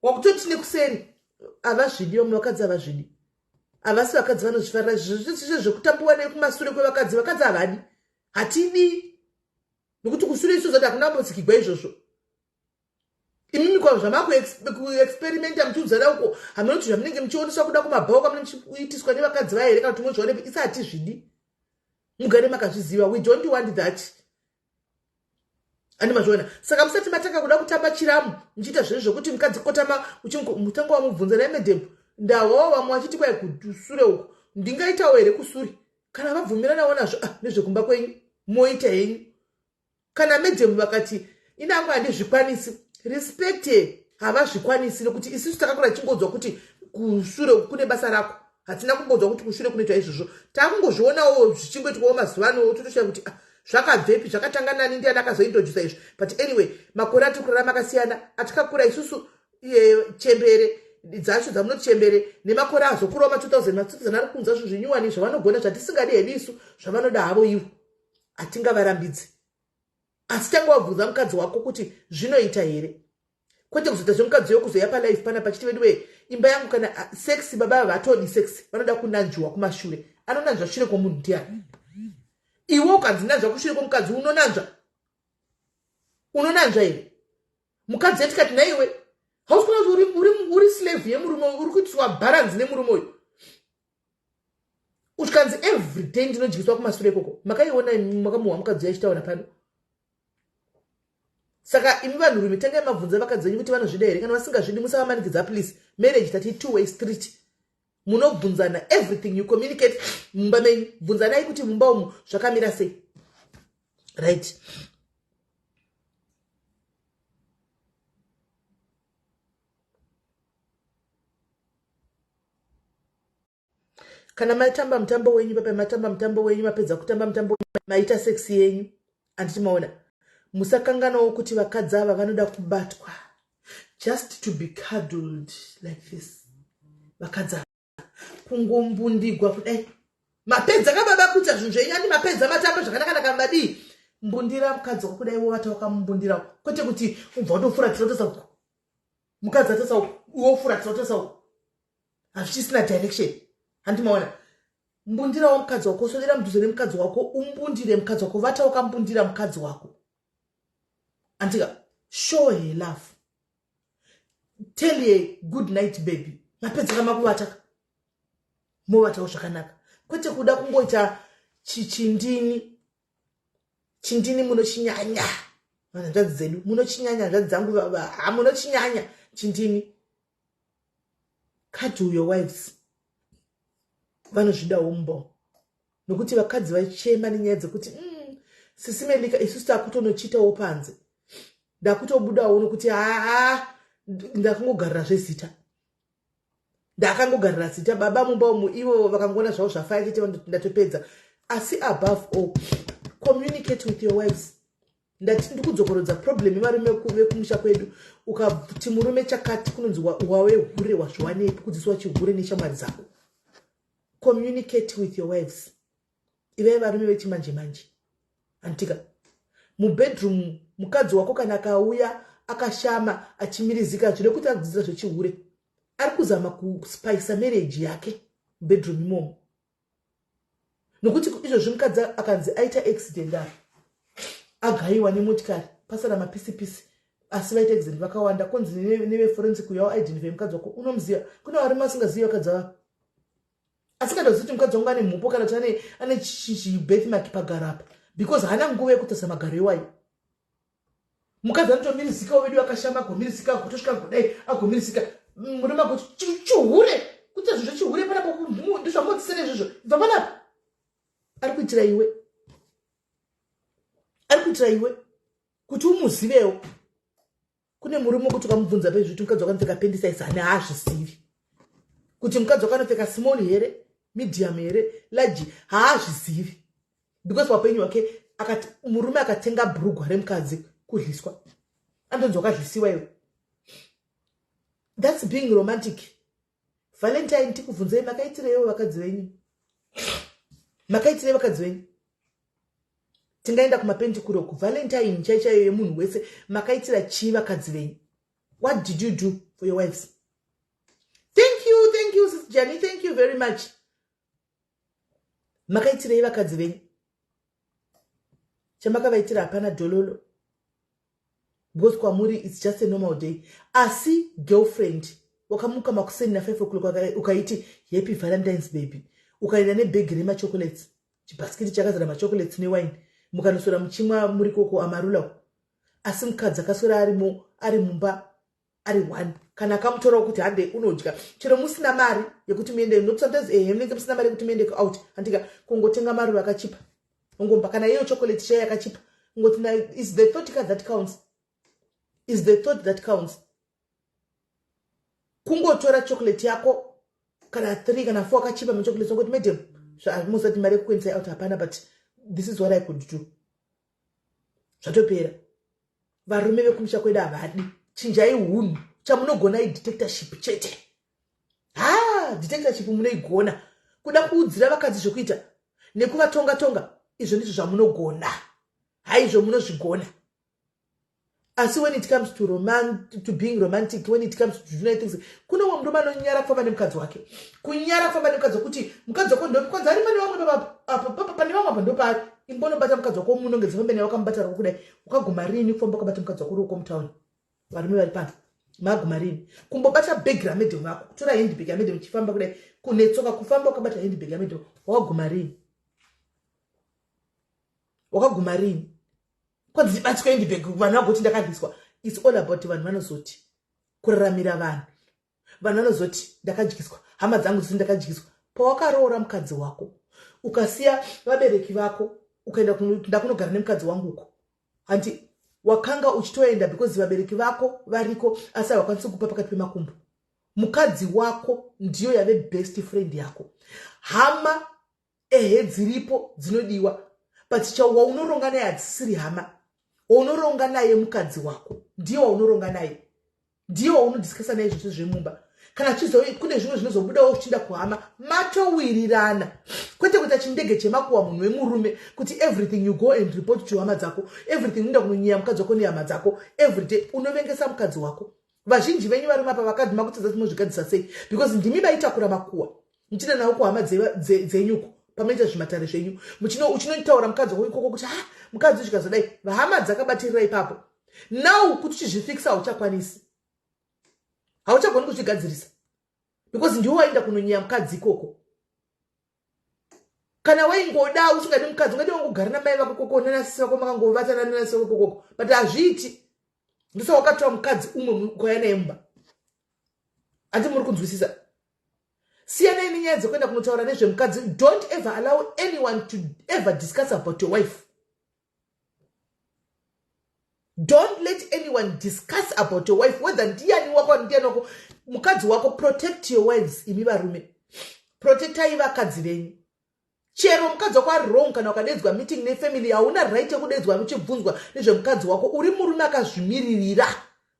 Wakutoti nekuseri. Havazvidi vamwe vakadzi havazvidi. Havasi vakadzi vanozvifarira izvozvo zvekutambiwa nekumasure kwevakadzi. Vakadzi havadi. Hatidi. Nokuti kusure isu zati hakuna kumbotsikigwa izvozvo. Imimi kwa zvamakuexperimenta muchiudzana uko hameno kuti zvamunenge muchioneswa kuda kumabhawa kwamunenge muchiitiswa nevakadzi vaya here kana kuti munozvionepi. Isi hatizvidi. Mugare makazviziva. We don't want that. Andi mazviona. Saka musati matanga kuda kutamba chiramu muchiita zvinhu zvekuti mukadzi kotama mutango wamubvunza naye madam ndawawo vamwe vachiti kwai kusure uko ndingaitawo here kusure kana vabvumiranawo nazvo nezvekumba kwenyu moita henyu. Kana madam vakati ini hangu handizvikwanisi, respect havazvikwanisi nekuti isusu takakura tichingonzwa kuti kusure uku kune basa rako. Hatina kumbonzwa kuti kushure kunoitwa izvozvo. Takungozvionawo zvichingoitwawo mazuva ano totoshaya kuti zvakabvepi, zvakatanga nani, ndiani akazointrodusa izvi. But anyway, makore atiri kurarama akasiyana. Atikakura isusu chembere dzacho dzamunoti chembere nemakore azokurawo ma2000, ma2000 ari kunza zvinhu zvinyuwani zvavanogona zvatisingadi hedu isu, zvavanoda havo ivo. Hatingavarambidzi. Asi tanga wabvunza mukadzi wako kuti zvinoita here. Kwete kuzoita zvemukadzi uyo kuzoya palife pana pachiti vedu wee imba yangu kana sex baba ava vatodi sex vanoda kunanzviwa kumashure. Anonanzva shure kwomunhu ndiani? Iwe ukanzi nanzva kushure kwomukadzi unonanzva? Unonanzva here? Mukadzi yatikati naiwe hausi kuona kuti uri slave yemurume uyu, uri kuitiswa balance nemurume uyu. Uchikanzi every day ndinodyiswa kumasure ikoko. Makaiona imi makamuhwa mukadzi uyu achitaura pano. Saka imi vanhurume tangai mabvunza vakadzi venyu kuti vanozvida here. Kana vasingazvidi musavamanikidza please. Marriage tati two way street. Munobvunzana everything, you communicate mumba menyu. Bvunzanai kuti mumba umu zvakamira sei. Right. Kana matamba mutambo wenyu papa, matamba mutambo wenyu, mapedza kutamba mutambo wenyu, maita sex yenyu, handiti maona? Musakanganawo kuti vakadzi ava vanoda kubatwa, just to be cuddled like this. Vakadzi ava kungombundigwa kudai, mapedza kababa kuita zvinhu zvenyu, andi mapedza matamba zvakanaka-naka, madii mbundira mukadzi wako kudai, wovata wakamumbundira, kwete kuti ubva watofuratira wotasa uko, mukadzi atasa uko, wofuratira wotasa uko, hazvichisina direction. Handi maona? Mbundirawo mukadzi wako, sodera mudhuze nemukadzi wako, umbundire mukadzi wako, vata wakambundira mukadzi wako. Andika show her love, tell her good night baby. Mapedza kama kuvata, movatawo zvakanaka, kwete kuda kungoita chindini chindini. Munochinyanya hanzvadzi dzedu, munochinyanya hanzvadzi dzangu, munochinyanya chindini. Cuddle your wives, vanozvidawo mumba, nokuti vakadzi vaichema nenyaya dzekuti sisi Melika, isusu takutonochitawo panze, ndakutobudawo nokuti haa ndakangogarira zvezita, ndakangogarira zita baba mumba umu, ivo vakangoona zvavo zvafaya chete ndatopedza. Asi above all, communicate with your wives. Ndati ndikudzokorodza problem yevarume vekumusha kwedu. Ukati murume chakati kunonzi wave hure, wazviwanepi kudzidziswa chihure neshamwari dzako? Communicate with your wives. Ivai varume vechimanje manje. Antika mubedroom mukadzi wako kana akauya akashama achimirizika, zvine kuti akudzidzira zvechihure, ari kuzama kuspisa marriage yake mubedroom imomo. Nokuti izvozvi mukadzi akanzi aita accident apa, agayiwa nemotikari, pasara mapisipisi, asi vaita accident vakawanda, konzi neveforensic uyawo identify mukadzi wako, unomuziva. Kune varume vasingazivi vakadzi vavo, asingatozivi kuti mukadzi wangu ane mhupo kana kuti ane chibirthmark pagaro apa, because haana nguva yekutarisa magaro iwayo. Mukadzi anotomirizikawo vedu, akashama agomirizika, agotosvika agodai agomirizika, murume agoti chihure, kuita zvinhu zvechihure panapa, ndizvamodzisere izvozvo, bva panapa. Ari kuitira iwe, ari kuitira iwe kuti umuzivewo. Kune murume wekuti ukamubvunza pezviti mukadzi wakanopfeka pendi size hani, haazvizivi kuti mukadzi wakanopfeka small here, medium here, large, haazvizivi, because paupenyu hwake akati murume akatenga bhurugwa remukadzi kudliswa, anonzi wakadlisiwa iwe. That's being romantic. Valentine tikubvunzei, makaitireiwo vakadzi venyu? Makaitirei vakadzi venyu? Tingaenda kumapendikuro, kuValentine chai chaiyo yemunhu wese, makaitira chii vakadzi venyu? What did you do for your wives? Thank you, thank you, Sis Jani, thank you very much. Makaitirei vakadzi venyu? Chamakavaitira hapana, dhololo, because kwamuri it's just a normal day. Asi girlfriend wakamuka makuseni na5 o'clock, ukaiti, "Happy Valentines, baby," ukaenda nebhegi remachocolates, chibhasikiti chakazara machocolates newine, mukanoswera muchimwa muri koko Amarula. Asi mukadzi akaswera arimo, ari mumba ari one. Kana akamutorawo kuti hande unodya, chero musina mari yekuti muende, not sometimes, ehe, munenge musina mari yekuti muende out, handika kungotenga maruva akachipa, ungomba kana iyo chocolate chai yakachipa, ungoti is the thought ka that counts, is the thought that counts. Kungotora chocolate yako kana 3 kana 4 akachipa machocolate, ungoti, "Madam, musati mari yekukuendesai out hapana, but this is what I could do." Zvatopera. Varume vekumusha kwedu havadi. Chinjai hunhu. Chamunogona idictatorship chete. Ha, dictatorship munoigona, kuda kuudzira vakadzi zvekuita nekuvatonga tonga. Izvo ndizvo zvamunogona, haizvo munozvigona. Asi when it comes to being romantic, when it comes to doing things, kune umwe murume anonyara kufamba nemukadzi wake, kunyara kufamba nemukadzi wekuti mukadzi wako ndokwanzi ari pane vamwe apa, pane vamwe apa, ndopaari. Imbonobata mukadzi wako, munongedza fambe naye wakamubata ruoko kudai. Wakaguma rini kufamba wakabata mukadzi wako ruoko mutauni? Varume vari pano, maguma rini kumbobata bhegi ramadam vako, kutora handbag yamadam uchifamba kudai kunetsoka, kufamba wakabata handbag yamadam? Wakaguma rini? Wakaguma rini? Kwanzi batswa handbag, vanhu vagoti ndakadliswa. It's all about vanhu vanozoti, kuraramira vanhu. Vanhu vanozoti ndakadyiswa, hama dzangu dzoti ndakadyiswa. Pawakaroora mukadzi wako, ukasiya vabereki vako, ukaenda, "Ndakunogara nemukadzi wangu uko," handi wakanga uchitoenda because vabereki vako variko, asi havakwanisi kupa pakati pemakumbo. Mukadzi wako ndiyo yave best friend yako. Hama, ehe, dziripo, dzinodiwa, but waunoronga naye hadzisiri hama. Waunoronga naye mukadzi wako, ndiye waunoronga naye, ndiye waunodiscussa naye zvose zvemumba. Kana chizo kune zvimwe zvinozobudawo uchiinda kuhama, matowirirana, kwete kuita chindege chemakuwa munhu wemurume kuti everything you go and report to hama dzako, everything unoenda kunonyeya mukadzi wako nehama dzako everyday. Unovengesa mukadzi wako. Vazhinji venyu varume apa, vakadzi makutadza kuti muzvigadzisa sei, because ndimi vaitakura makuwa muchienda nawo kuhama dzenyuko. Pamoita zvimatare zvenyu, uchinotaura mukadzi wako ikoko kuti, "Ha, mukadzi zvikazodai." Vahama dzakabatirira ipapo. Now kuti uchizvifixa, hauchakwanisi, hauchagoni kuzvigadzirisa, because ndiwo waenda kunonyeya mukadzi ikoko. Kana waingoda usingadi mukadzi, ungadi wangogara namai vako koko, nanasisi vako, makangovatana nanasisi vako kokoko, but hazviiti. Ndosaka wakatora mukadzi umwe ukauya naye mumba. Handi muri kunzwisisa? Siyanai nenyaya dzekuenda kunotaura nezvemukadzi. Don't ever allow anyone to ever discuss about your wife. Don't let anyone discuss about your wife, whether ndiani wako, ndiani wako, mukadzi wako. Protect your wives. Imi varume, protectai vakadzi venyu. Chero mukadzi wako ari wrong, kana ukadedzwa meeting nefamily, hauna right yekudedzwa uchibvunzwa nezvemukadzi wako. Uri murume akazvimiririra,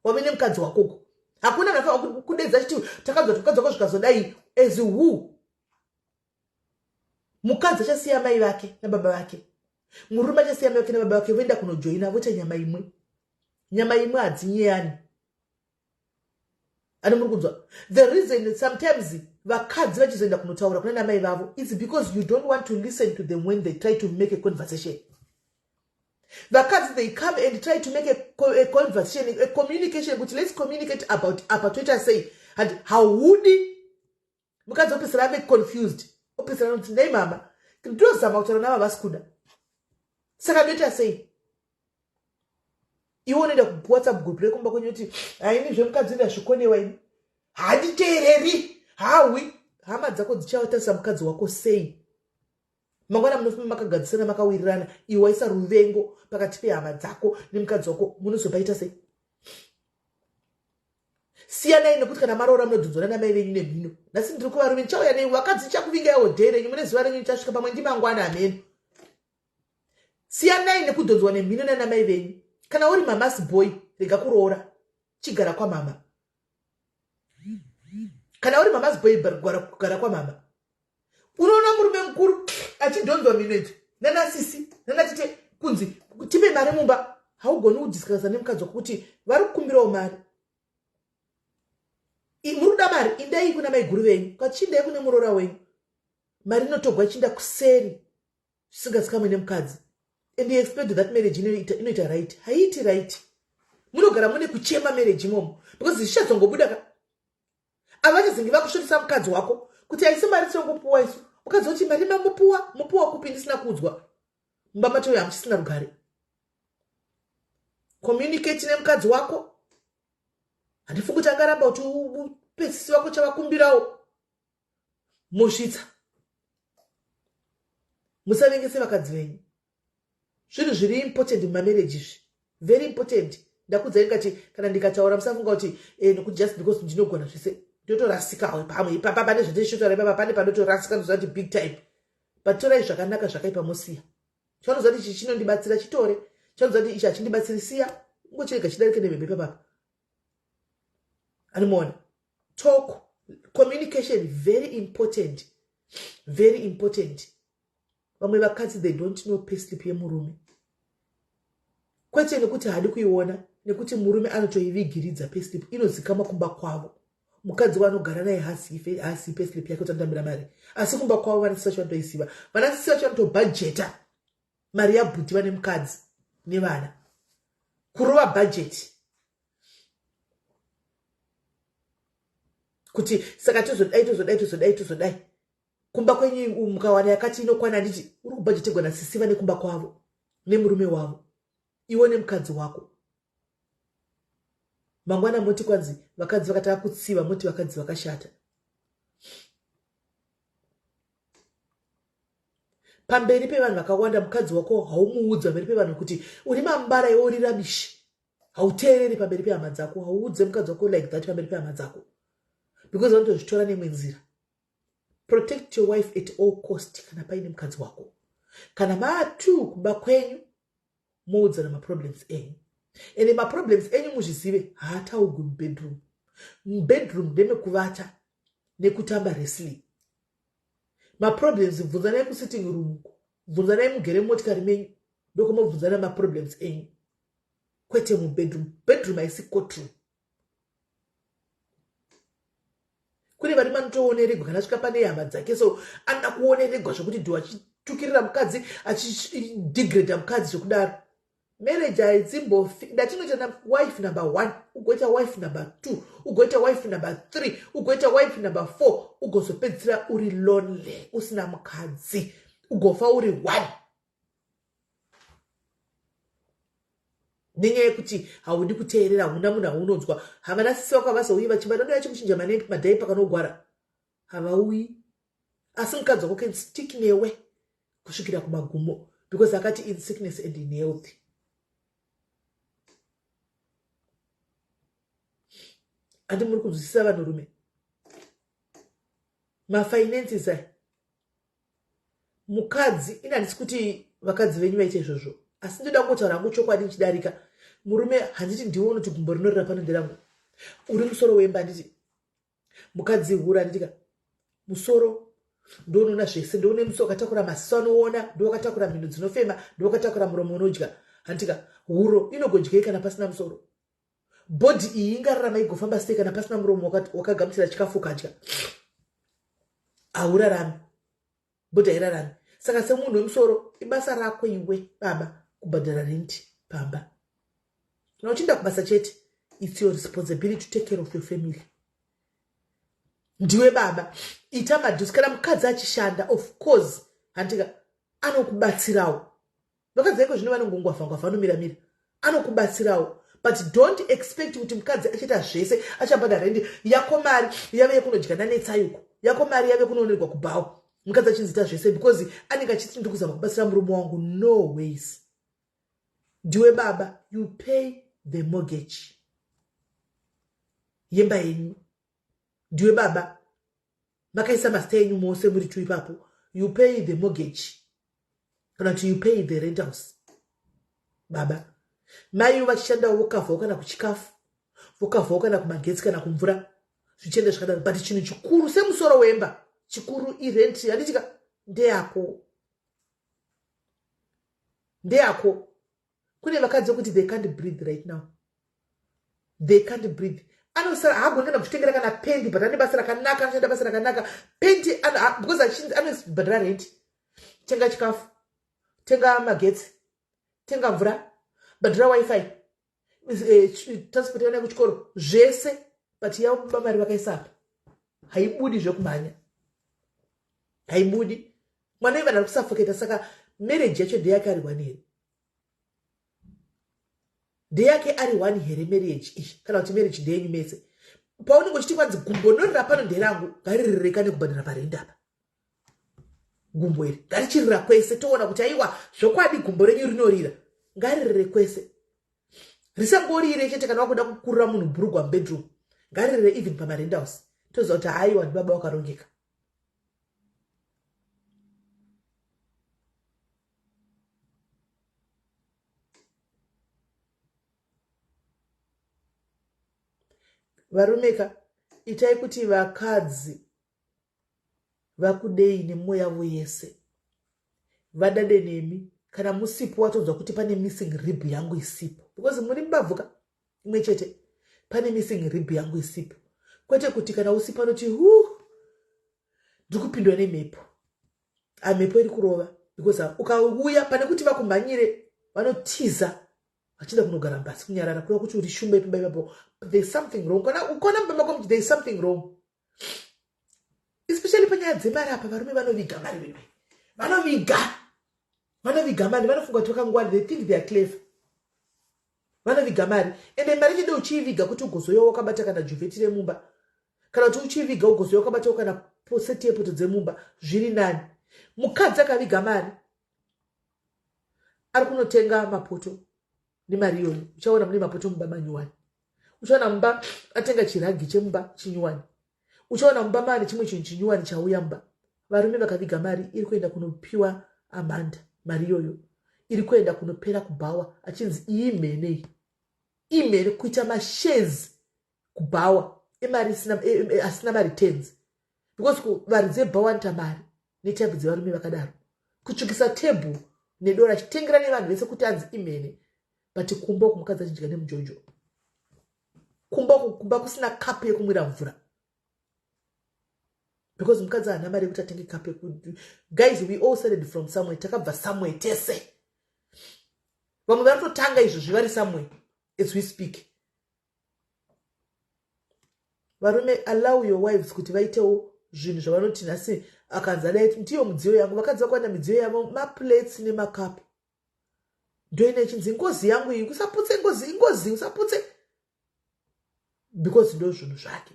wave nemukadzi wakoko. Hakuna nafanira kudedza chiti, "Takanzwa kuti mukadzi wako zvikazodai." As who? Mukadzi achasiya mai vake nababa vake, murume achasiya mai vake nababa vake, voenda kunojoina, voita nyama imwe. Nyama imwe hadzinyeyani. Ani muri kunzwa? The reason sometimes vakadzi vachizoenda kunotaura kuna namai vavo is because you don't want to listen to them when they try to make a conversation. Vakadzi, they come and try to make a conversation, a communication, kuti, "Let's communicate about apa, toita sei?" And haudi. Mukadzi opesera ave confused, opesera kuti, "Nei mama, ndinozama kutaura nava, vasi kuda, saka ndoita sei?" Iwe unoenda kuWhatsApp group rekumba kwenyu kuti, "Haini zvemukadzi ndazvikonewa ini, handiteereri, hawi." Hama dzako dzichatarisa mukadzi wako sei? Mangwana munofamba makagadzisana, makawirirana. Iwe waisa ruvengo pakati pehama dzako nemukadzi wako, munozopaita sei? Siyanai nekuti kana maroora munodhonzwana namai venyu nemhino. Nhasi ndiri kuvarume, ndichauya nei. Vakadzi, ndichakuvingaiwo dhee renyu, mune zuva renyu ndichasvika, pamwe ndimangwana, hameno. Siyanai nekudhonzwa nemhino nanamai venyu. Kana uri mama's boy, rega kuroora, chigara kwamama. Kana uri mama's boy, gara kwamama. Unoona murume mukuru Achidhonzwa mhino idzo nanasisi nanatete kunzi tipe mari mumba. Haugoni kudiscussa nemukadzi wako kuti vari kukumbirawo mari. Muri kuda mari, indai kuna maiguru venyu, kachiindai kune muroora wenyu. Mari inotogwa ichiinda kuseri zvisingazikamwe nemukadzi. And you expect that marriage inoita right? Haiiti right. Munogara mune kuchema marriage imomo because zvichazongobuda ka avachazenge vakusvotesa mukadzi wako kuti haisi mari tinongopuwa isu. Mukadzi woti mari mamupuwa, mupuwa kupi ndisina kuudzwa? Mumba matouya hamuchisina rugare. Communicate nemukadzi wako. Handifungi kuti angaramba kuti upesisi wako chavakumbirawo mosvitsa. Musavengese vakadzi venyu. Zvinhu zviri important mumamarriage izvi, very important. Ndakudzai ndikati kana ndikataura musafunga kuti nokuti just because ndinogona zvese ndotorasikawo pamwe ipapa pane zvateshotaura ipapa pane panotorasika ndoziva kuti big time. But torai zvakanaka, zvakaipa mosiya. Chanoziva kuti ichi chinondibatsira chitore, chanoziva kuti ichi hachindibatsiri siya, ungochirega chidarike nemhembe ipapapa. Animona talk, communication very important, very important. Vamwe vakadzi they don't know payslip yemurume, kwete nekuti haadi kuiona, nekuti murume anotoivigiridza payslip inozikama kumba kwavo. Mukadzi waanogara naye haasiyi payslip yake kuti anotambira mari, asi kumba kwavo vanasisi vacho vanotoiziva. Vanasisi vacho vanotobhajeta mari yabhuti vane mukadzi nevana, kurova bhajeti kuti saka tozodai tozodai tozodai tozodai kumba kwenyu mukawana yakati inokwana. Handiti uri kubhajetegwa nasisi vane kumba kwavo nemurume wavo, iwe nemukadzi wako. Mangwana moti kwanzi vakadzi vakatanga kutsiva, moti vakadzi vakashata. Pamberi pevanhu vakawanda mukadzi wako haumuudzi pamberi pevanhu kuti uri mambara, iwe uri rabishi, hauteereri pamberi pehama dzako. Hauudze mukadzi wako like that pamberi pehama dzako because vanotozvitora neimwe nzira. Protect your wife at all cost kana paine mukadzi wako. Kana maatu kumba kwenyu, moudzana maproblems enyu. Ende maproblems enyu muzvizive haataugwi mubedroom. Mubedroom ndemekuvata nekutamba wrestling. Maproblems bvunzanai kusitting room, bvunzanai mugere mumotikari menyu, ndokumobvunzana maproblems enyu, kwete mubedroom. Bedroom haisi courtroom. Kune vari manotooneregwa kana asvika pane hama dzake, so anoda kuoneregwa zvekuti dhu achitukirira mukadzi, achidegrada mukadzi zvekudaro. Marriage haidzimbofi. Ndatinoita wife number 1, ugoita wife number 2, ugoita wife number 3, ugoita wife number 4, ugozopedzisira uri lonely usina mukadzi, ugofa uri one nenyaya yekuti haudi kuteerera. Hauna munhu aunonzwa. Havana sisi vako havazouyi vachimba ndoda chekuchinja madhaipa kanogwara, havauyi. Asi mukadzi wako can stick newe kusvikira kumagumo because akati in sickness and in health. Andi muri kunzwisisa vanhurume mafinances aya? Mukadzi, ini handisi kuti vakadzi venyu vaite izvozvo, asi ndoda kungotaura hangu chokwadi ndichidarika. Murume, handiti ndiwe unoti gumbo rinorira pano nderangu? Uri musoro wemba, handiti? Mukadzi hura, handitika? Musoro ndounoona zvese, ndoune musoro wakatakura maziso anoona, ndowakatakura mhino dzinofema, ndowakatakura muromo unodya, handitika? Huro inogodyei kana pasina musoro? Bhodhi iyi ingararama igofamba sei kana pasina muromo wakagamuchira chikafu ukadya? Haurarami, bhodhi hairarami. Saka semunhu wemusoro, ibasa rako iwe baba kubhadhara renti pamba. Kana uchienda kubasa chete, it's your responsibility to take care of your family. Ndiwe baba, ita madhusi. Kana mukadzi achishanda, of course, handika anokubatsirawo. Vakadzi vaiko zvino vanongongwavhangwavha, vanomiramira, anokubatsirawo. But don't expect kuti mukadzi achiita zvese, achabhadhara rendi, yako mari yave yekunodya nanetsayuko, yako mari yave kunoonerwa kubhawa, mukadzi achinziita zvese because anenge achiti ndiri kuzama kubatsira murume wangu. No ways. Ndiwe baba, you pay the mortgage yemba yenyu. Ndiwe baba, makaisa mazita enyu mose muri two ipapo. You pay the mortgage kana kuti you pay the rentals. Baba mai vachishandawo, vokavhawo kana kuchikafu, vokavhawo kana kumagetsi kana kumvura, zvichienda zvakadaro. But chinhu chikuru semusoro wemba, chikuru irent, handitika? Ndeyako. Ndeyako. Kune vakadzi vekuti they can't breathe right now. They can't breathe. Anosara haagoni kana kuchitengera kana pendi, but ane basa rakanaka, anoshanda basa rakanaka. Pendi because achinzi anobhadhara rent, tenga chikafu, tenga magetsi, tenga mvura, bhadhara wifi, transport yavana kuchikoro, zvese. But yavo baba mari vakaisa apa haibudi zvekumhanya, haibudi. Mwana ivanhu ari kusafoketa. Saka marriage yacho ndeyake ari one here? Ndeyake ari one here marriage iyi, kana kuti marriage ndeyenyu mese? Paunenge uchiti kwanzi gumbo norira pano nderangu, ngaririreka nekubhadhara parendi apa. Gumbo iri ngarichirira kwese, toona kuti aiwa, zvokwadi gumbo renyu rinorira. Ngaririre kwese, risangorire chete kana wakuda kukurira munhu bhurugwa mubedroom. Ngaririre even pamarendhouse, toziva kuti haiwa, ndibaba wakarongeka. Varumeka, itai kuti vakadzi vakudei nemwoyo yavo yese, vadade nemi. Kana musipo, watonzwa kuti pane missing rib yangu isipo, because muri mbabvuka imwe chete, pane missing rib yangu isipo. Kwete kuti kana usipo anoti, hu, ndiri kupindwa nemhepo, amhepo iri kurova. Because ukauya, pane kuti vakumhanyire, vanotiza vachida kunogara mbatsi kunyarara, kureva kuti uri shumba ipimba ipapo. There is something wrong. Kana ukaona mumba mako there is something wrong, especially panyaya dzemari apa. Varume vanoviga mari vedu, vanoviga, vanoviga mari. Vanofunga kuti vakangwari, they think they are clever. Vanoviga mari, ende mari chede uchiiviga kuti ugozoya wakabata kana juvheti remumba, kana kuti uchiiviga ugozoya wakabatawo kana poseti yepoto dzemumba, zviri nani. Mukadzi akaviga mari ari kunotenga mapoto nemari iyoyo. Uchaona mune mapoto mumba manyuwani, uchaona mumba atenga chiragi chemumba chinyuwani, uchaona mumba maane chimwe chinhu chinyuwani chauya mumba. Varume vakaviga mari, iri kuenda kunopiwa Amanda. Mari iyoyo iri kuenda kunopera kubhawa, achinzi iyi mhene, iyi imhene, kuita mashares kubhawa emari asina mareturns, because varidzi vebhawa anoita mari netype dzevarume vakadaro. Kutsvukisa table nedora, achitengera nevanhu vese kuti anzi imhene, but kumba uku mukadzi achidya nemujojo, kumba uku, kumba kusina kapu yekumwira mvura, because mukadzi haana mari yekuti atenge kapu. Guys, we all started from somewhere. Takabva somewhere tese. Vamwe vari kutotanga izvozvi vari somewhere as we speak. Varume, allow your wives kuti vaitewo zvinhu zvavanoti nhasi akanzi adai, ndiyo mudziyo yangu. Vakadzi vakuwana midziyo yavo, maplates nemakapu, ndoine ichinzi ngozi yangu iyi, kusaputse ngozi, ingozi, usaputse, because ndo zvinhu zvake,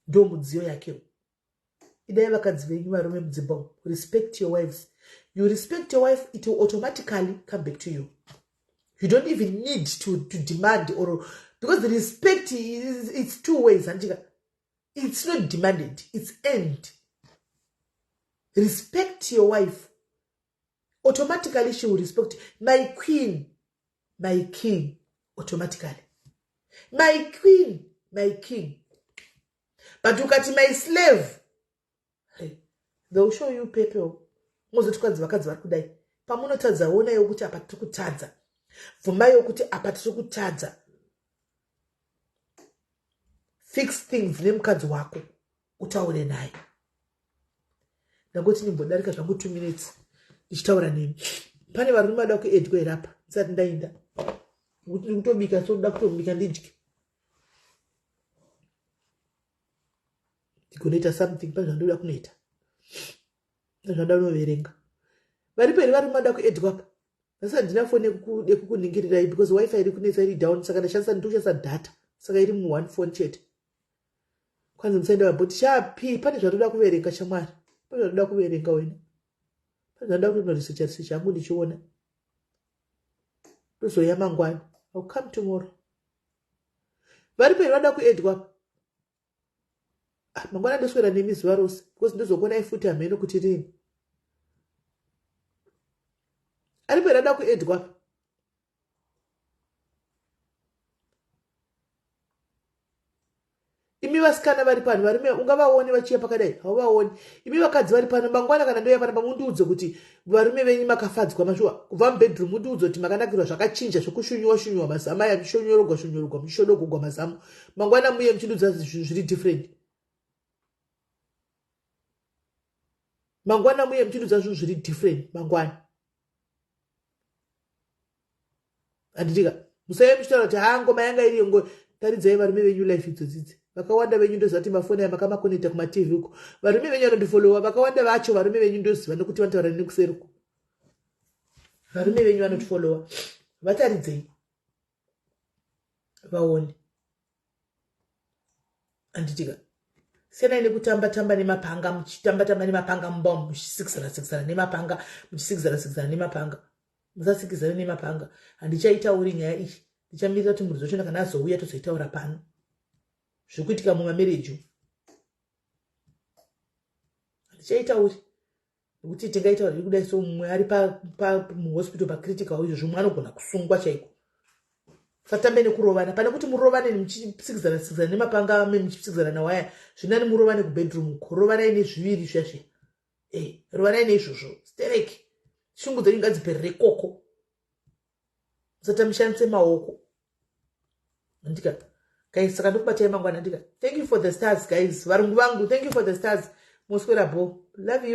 ndo mudziyo yakewo. Idai vakadzi venyu, varume mudzimba umu. Respect your wives. You respect your wife, it will automatically come back to you. You don't even need to demand or, because the respect is, it's two ways, andika. It's not demanded, it's earned. Respect your wife, automatically she will respect. My queen, my king, automatically my queen, my king. But ukati my slave, hey, they will show you pepel. Mozoti kwanzi vakadzi vari kudai. Pamunotadza, onaiwo kuti apa tiri kutadza, bvumaiwo kuti apa tiri kutadza. Fix things nemukadzi wako, utaure naye. Ndangoti ndimbodarika zvangu 2 minutes ndichitaura nemi. Pane varume vada kuedwa here apa ndisati ndaenda? Nokuti ndikutobika, so ndoda kutobika ndidye, ndigonoita something. Pane zvandoda kunoita, pane zvandoda kunoverenga. Varipo here varume vada kuedwa apa? Asi handina foni yekukuningirirai because wifi iri kunetsa, iri down, saka ndashandisa, ndirikushandisa data, saka iri muone phone chete. Kwanzi musaenda vabhoti chapi. Pane zvandoda kuverenga, shamwari, pane zvandoda kuverenga wena, pane zvandoda kutonoresecha resecha hangu ndichiona. Ndozoya mangwana. I'll come tomorrow. Varipo here vada kuedwa apa? Ah, mangwana ndoswera nemi zuva rose because ndozokuonai futi hameno kuti rini. Aripo here ada kuedwa apa? Imi. Imi vasikana vari pano, varume ungavaone vachiya pakadai, hauvaoni. Imi vakadzi vari pano, mangwana kana ndouya panapa, mundiudze kuti varume venyu makafadzwa mashuwa kubva mubedroom. Mundiudze kuti makanakirwa, zvakachinja, zvekushunyuwa shunyuwa mazamu aya, muchishonyorogwa shonyorogwa, muchishodogogwa mazamu. Mangwana muye muchindiudza zvinhu zviri different. Mangwana muye muchindiudza zvinhu zviri different mangwana. Handitika musaive muchitaura kuti haa ngoma yanga iriyo ngo taridzai varume venyu life idzodzidzi. Vakawanda venyu ndoziva kuti mafoni aya makamakonekta kumatv uko. Varume venyu vanondifolowa vakawanda vacho, varume venyu ndoziva nekuti vanotaura neni kuseri uko. Varume venyu vanotifolowa, vataridzei vaone. Handitika siyanai nekutamba tamba nemapanga, muchitamba tamba nemapanga mumba umu, muchisikisana sikisana nemapanga, muchisikisana sikisana nemapanga. Musasikizane nemapanga. Handichaitauri nyaya iyi, ndichamirira kuti muridzi wachona kana azouya tozoitaura pano zviri kuitika mumamereji. Handichaitauri nekuti tingaitaura iri kudai so mumwe ari muhospital pacritical izvo, zvimwe anogona kusungwa chaiko. Satambe nekurovana. Pane kuti murovane muchisikizana sikizana nemapanga, muchisikizana nawaya, zvinani murovane kubedroom uko. Rovanai nezviviri zviya zviya, e rovanai neizvozvo stereki. Shungu dzenyu ngadziperere ikoko, musatamishandise maoko. Ndika guys, saka ndokubatai mangwana. Ndika thank you for the stars guys, varungu vangu, thank you for the stars. Moswera bo, love you.